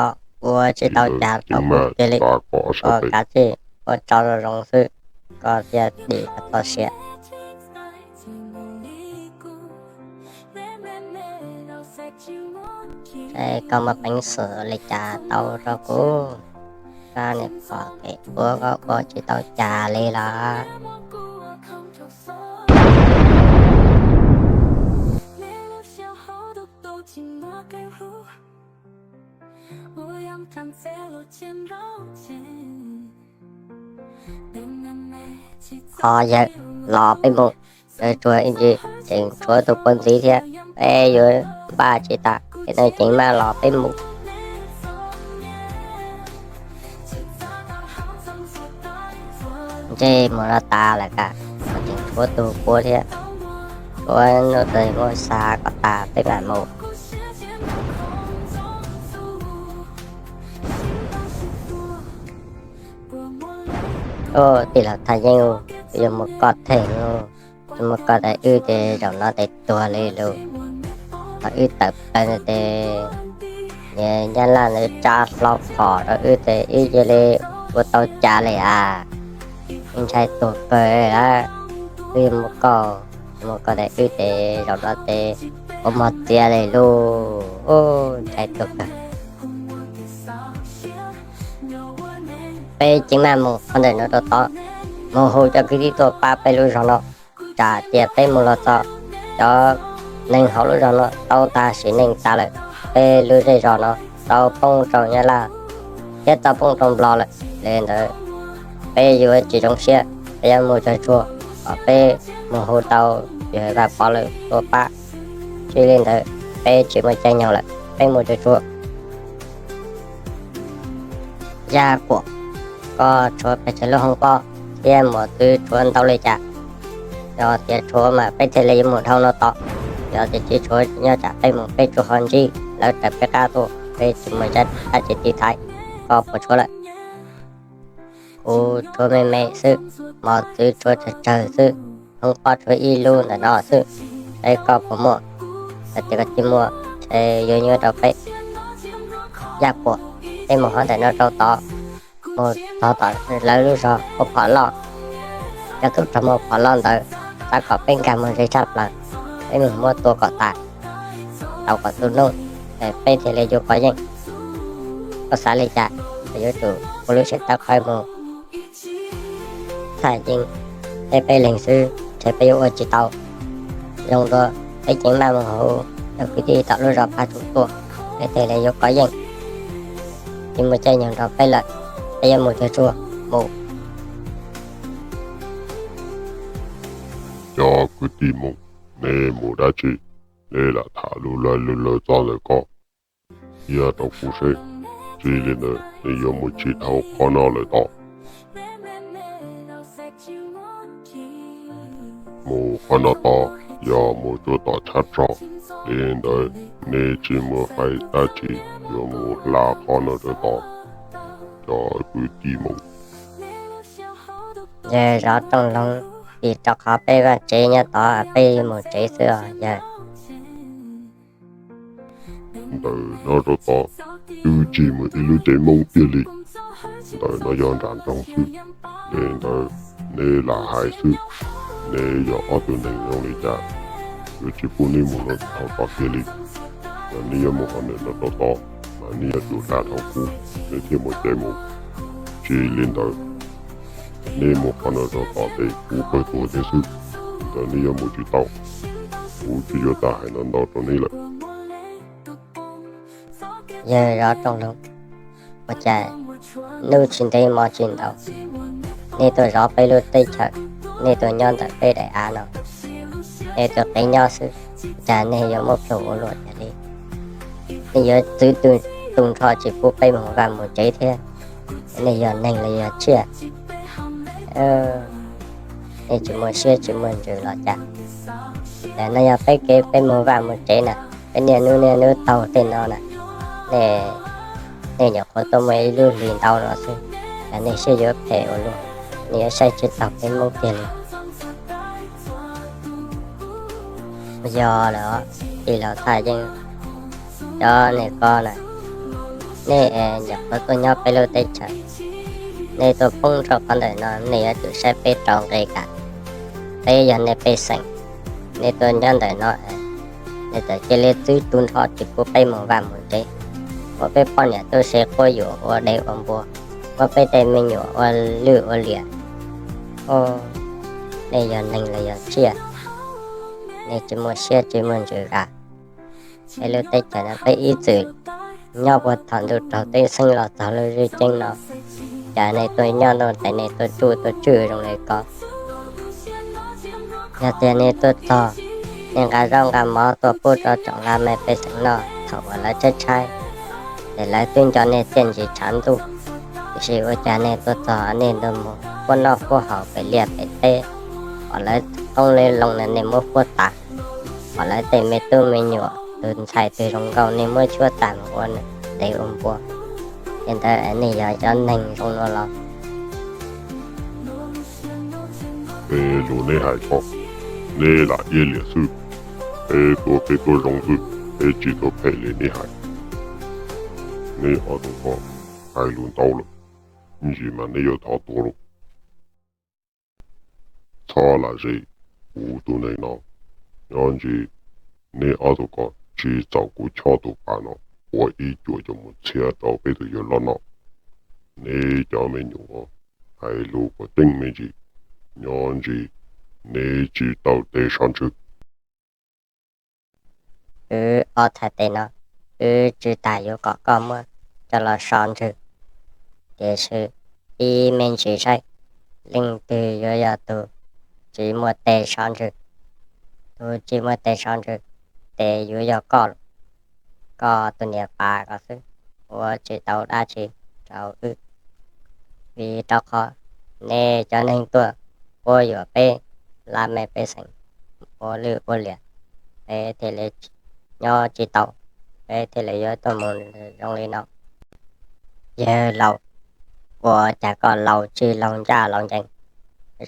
Ua tsis tau cas tau kuv kiag li, koj kav tsij ua tso zoo zoo xwb, koj thiaj dim koj txoj sia. Koj muaj peev xwm li cas tau rau kuv, koj niam pom kev ua koj ua tsis tau cas li los. Qhov yawg los peb mus, yawg tsuas ib ntsis tseem tshuav tus puav ntxiv thiab, peb yuav npaj tsis tas, ces neeg ceev maj los peb mus. Ntsej muag no tas lawm kam, tseem tshuav tus puav thiab, tshuav tus muaj xav kom tas peb mam mus. Tij laug Thaj Yeeb, yuav mus koj them, yuav mus koj daim wb ces zaum no ces tuag li lus. Thaum wb tawm plaws ntawd ces Nyab Laj ntawd tsa hlo phom rau wb ces wb cia li ua tau cas li as. Wb ntshai tuag kawg lawm. Wb yuav mus koj, mus koj daim wb ces zaum no ces ua mog txiav li lus, ntshai tuag kawg. Peb ceev maj mus qhov ntawm no rau tod, mus hu cov kwv tij tuaj pab peb lub zog no. Tsam tias peb mus los txog, cov neeg hauv lub zog no tau tag sim neej tas lawm, peb lub zej zos no tau poob rau Nyab Laj thiab tau poob rau Nplog lawm. Li ntawd peb yuav tsis zoo siab, peb yuav mus tsuag tsuag kom peb mus hu tau yawg Vaj Pov lawv tuaj pab. Tsis li ntawd peb tsis muaj caij nyoog lawm, peb mus tsuag tsuag. Yaj Kuam, koj tshuav pes tsawg lub hoob pob thiab mos txwv tshuav ntau li cas? Yog tias tshuav mas peb thiaj li yuav mus dhau no tod. Yog tias tsis tshuav, nyob tsam peb mus peb tsuas ho ntsib lawv raws peb qab tuaj, peb tsis muaj dab tsi tiv thaiv. Koj puas tshuav lawm? Kuv tshuav me me xwb, mos txwv tshuav tsawg tsawg xwb, hoob pob tshuav ib lub ntawm no xwb. Saib koj puas muaj, yog tias koj tsis muaj ces yuav nyuaj rau peb. Yaj Kuam, peb mus qhov ntawm no rau tod, mus txog tom lawv lub zog ua phom loj, cov tub rog muaj phom loj ntawd, xav kom peb nkag mus ze tshaj plaws, peb mus muab tua kom tas, tau kom tu noob, peb thiaj li yuav kov yeej. Koj xav li cas? Koj yuav tsum ua lub siab tawv qhawv mus. Thaj Yeeb, peb peb leeg xwb ntshe peb yuav ua tsis tau. Zoo dua peb ceev maj mus hu cov kwv tij tom lub zos Phaj Tsum tuaj, peb thiaj li yuav kov yeej. Tsis muaj caij nyoog rau peb lawm, peb yuav mus tsuag tsuag mus. Cov kwv tij Hmoob, nej mus dab tsi? Nej lam tham lus lawv lus lawv txog ntawm ko, qhia rau kuv seb. Tsis li ntawd nej yuav mus tsis dhau qhov no lawm tod. Mus qhov no tod yog mus tsuas tom chav tso, li ntawd nej tsis mus hais dab tsi, yuav mus hla qhov no rau tod. Cov kwv tij Hmoob, yawg zov rooj loog, vim rau qhov peb vaj tsev nyob tod, peb mus tsev xwb os yawg. Ntawm no rau tod twb tsis muaj ib lub tsev Hmoob tiag li. Ntawm no yog nram nroog xwb, li ntawd nej lam hais xwb. Nej yog ob tug neeg zoo li cas, yuav tsis pub nej mus rau tod kiag li. Yog nej yuav mus qhov ntawm no rau tod, mas nej yuav tsum hla dhau kuv, nej thiaj muaj caij mus. Tsis li ntawd, nej mus qhov no rau tod ces kuv kawg tuag thiab xwb. Ntawd nej yuav mus tsis tau, kuv tsis yuav tau hais ntau ntau rau nej lawm. Yawg zov rooj loog, ua cas hnub tsis ntev hmo tsis ntau, nej tuaj zov peb lub teb chaws, nej tuaj nyob ntawm peb daim av no, nej tuaj qiv nyob xwb, cas nej yuav muab plhus ua luaj tas li? Nej yuav txwv tu nrho tsis pub peb mus vaj mus tsev thiab, nej yog neeg los yog tsiaj? nej tsis muaj siab tsis muaj ntsws los cas? Ntawm no yog peb kev peb mus vaj mus tsev na, peb niaj hnub niaj hnub taug tej no na, nej, nej nyuam qhuav tuaj muaj ib lub hlis ntau no xwb, cas nej siab yuav phem ua luaj, nej yuav saib tsis taus peb Hmoob tiag li. Yog lawm, tij laug Thaj Yeeb, cov nej ko na, nej nyuam qhuav tuaj nyob peb lub teb chaws, nej tuaj poob rau qhov ntawm no nej yuav tsum saib peb rau nqi kam. Peb yog nej pej xeem, nej tuaj nyob ntawm no, nej txawm cia li txwb tu nrho tsis pub peb mus vaj mus tsev, muab peb poj niam tub se quab yuam ua dev ua npua, muab peb tej me nyuam ua lwj ua liam. Nej yog neeg los yog tsiaj? Nej tsis muaj siab tsis muaj ntsws a? Peb lub teb chaws no peb ib txwm nyob puag thaum ntuj raug teb xeeb los txog lub zwj ceeb no, cas nej tuaj nyob ntuj ntev nej tuaj tsuj tuaj tswj zoo li ko? Yog tias nej tuaj txog, nej nqa zaub nqa mov tuaj pub rau tsoom laj mej pej xeem noj thaum uas lawv tshaib tshaib, ces lawv twb nco nej txiaj ntsig tshav ntuj. Tiam sis ua cas nej tuaj txog nej ntuj mus huab noj huab haus pem liaj pem teb, kom lawv qoob lawv loo no nej muab huab tas, kom lawv tej me tub me nyuam tus ntxhais twg zoo nkauj nej muab tshuab tas mus ua dev ua npua. Ces ntawd nej yog cov neeg zoo no los? Peb lus neb hais ko, neb lam iab liam xwb. Peb tuaj peb tuaj zoo xwb, peb tsis tuaj phem li neb hais. Neb ob tug ko hais lus ntau lawm, ib ntsis mas neb yuav thov tuag lauj. Txhob lam zes kuv tus neeg no, nyob ntsis neb ob tug ko tsis txaus kuv chob tus pas no ua ib cuam coj mus txhiab rau peb tus yawg loj noj. Neb cov me nyuam hais lus kom ceeb me ntsis, nyob ntsis neb tsis tau tes sov ntsws. Wb ob thaj teb no, wb tsis tas yuav kom koj muab coj los sov ntsws, tiam sis ib me ntsis saib leej twg yuav yog tus tsis muaj tes sov ntsws. Tus tsis muaj tes sov ntsws, tes yuav yog koj lawm. Koj tus niam pas ko xwb, ua tsis tau dab tsi rau wb, vim rau qhov nej cov neeg tuaj quab yuam peb laj mej pej xeem ua lwj ua liam, peb thiaj li nyob tsis tau, peb thiaj li yuav tuaj mus zoo li no. Yawg laus, ua cas koj laus tsis laus ncaj laus ncees,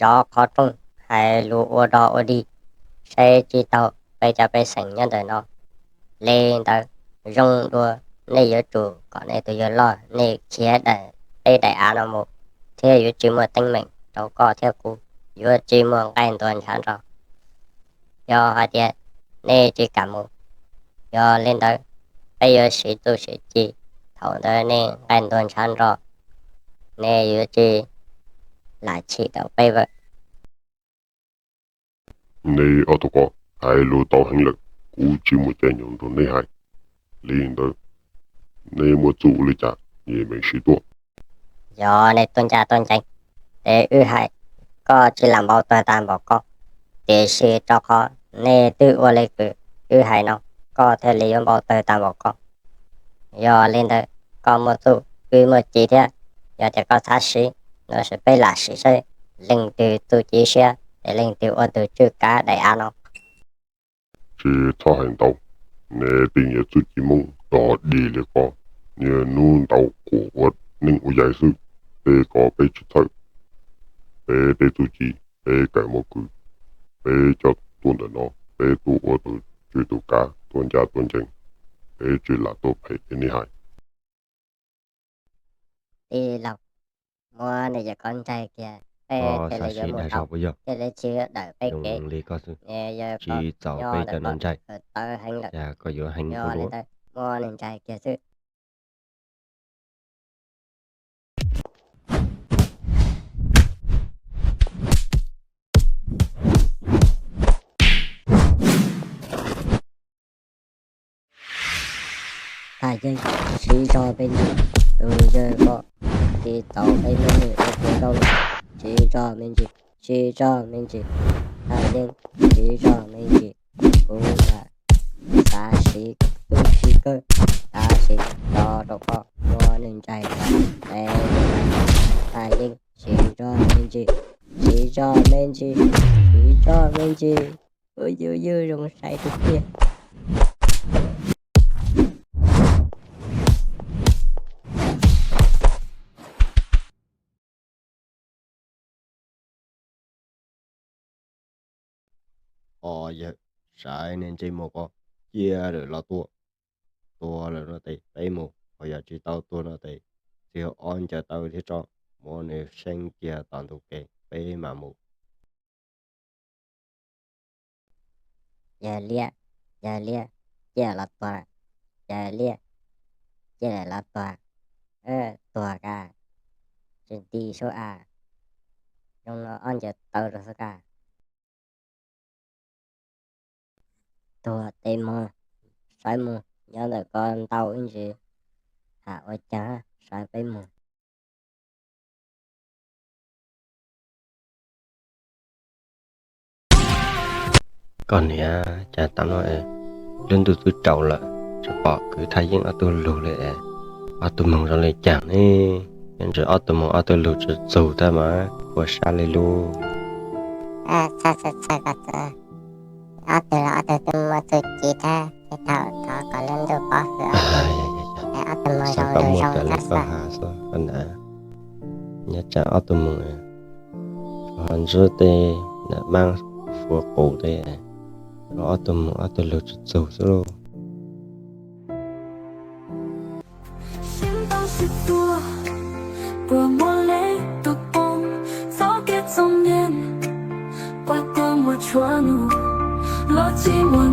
zov qhov rooj hais lus ua dog ua dig, saib tsis taus peb cov pej xeem nyob ntawm no. Li ntawd, zoo dua, nej yuav tsum kom nej tus yawg loj nej khiav daim, peb daim av no mus, thiab yuav tsis muaj teeb meem rau koj thiab kuv, yuav tsis muaj nqaij ntuas ntshav nrog. Yog hais tias nej tsis kam mus, yog li ntawd peb yuav siv txuj siv ci, thaum ntawd nej nqaij ntuas ntshav nrog, nej yuav tsis lam chim rau peb lawm. Neb ob tug ko hais lus tau heev lawm, kuv tsis muaj caij nyoog nrog neb hais. Li ntawd, neb muaj txuj li cas, nyias meem siv tuaj. Yog nej tuaj ncaj tuaj ncees, ces wb hais, koj tsis lam npau taws tag npaum koj, tiam sis rau qhov nej twb ua li kws wb hais no, koj thiaj li yuav npau taws tag npaum koj. Yog li ntawd, koj muaj txuj, wb muaj ci thiab. Yog tias koj xav siv, no ces peb lam siv saib leej twg txuj ci siab ces leej twg ua tus tswj kav daim av no. Tsis txhob hais ntau, neb tej niag txuj ci Hmoob dog dig li ko, niaj hnub ntau quas ua neeb ua yaig xwb, tej ko peb tsis txhawj. Peb tej txuj ci peb kawm mus kwv, peb coj tuaj ntawm no, peb tuaj ua tus tswj tus kav, tuaj ncaj tuaj ncees, peb tsis lam tuaj phem li neb hais. Tij laug, muab nws yawm koj ntsaig kiag, peb thiaj li yuav mus tau, thiaj li tsis dawm peb kev. Tsis txaus peb cov no ntsaig, cas koj yuav heev ua luaj. Muab nws ntsaig kiag xwb. Thaj Yeeb, siv zog me ntsis, tus yawg ko tsis txaus peb muab nws ua tus nrauj lawm. Siv zog me ntsis, siv zog me ntsis, Thaj Yeeb, siv zog me ntsis. Kuv lam xav siv txuj ci kawg, tab sis tso rau koj muab nws ntsaig tso. Thaj Yeeb, siv zog me ntsis. Siv zog me ntsis, siv zog me ntsis. Ub, ywj ywj zoo saib tiag tiag. Os yawg, sawv niag ntsej muag ko, cia lawm los tuag. Tuag lawm no tes peb mus, ho yog tsis tau tuag no tes txij ob ncaws taw thiab tso, muab nws seeb kiag tom ntug kev peb mam mus. Yawg liab, yawg liab, cia los tuag, yawg liab, cia los tuag, tuag kag, tsis nti sub a, zoo no ob ncaws taw rau xwb kag. Tuag tes mus, sawv mus, nyob ntawm ko ntau ib ntsis, tham ua caag sawv peb mus. Koj niam, cas tam no lub ntuj twb tsaus lawm, tsis pom kwv Thaj Yeeb ob tug lug li es, ob tug moog zoo li caag ne? Ntshe ob tug moog ob tug lug tsis txug tab mas ua sab li lub. Txhawj txhawj txhawj koj txawm, ob tug los ob tug twb muaj txuj ci thiab, thiaj tau thov kom lub ntuj pov hwm ob tug, es ob tug moog zoo zoo zoo txhawj xwb. Nyob tsam ob tug moog, ho ntsib tej nam maab fuav qus tej, los ob tug moog ob tug lug tsis txug xwb lauj. Siv tau sib tua, puas muaj leej twg poob txoj kev txom nyem, puas tuag muaj tshuaj nug, los tsis muaj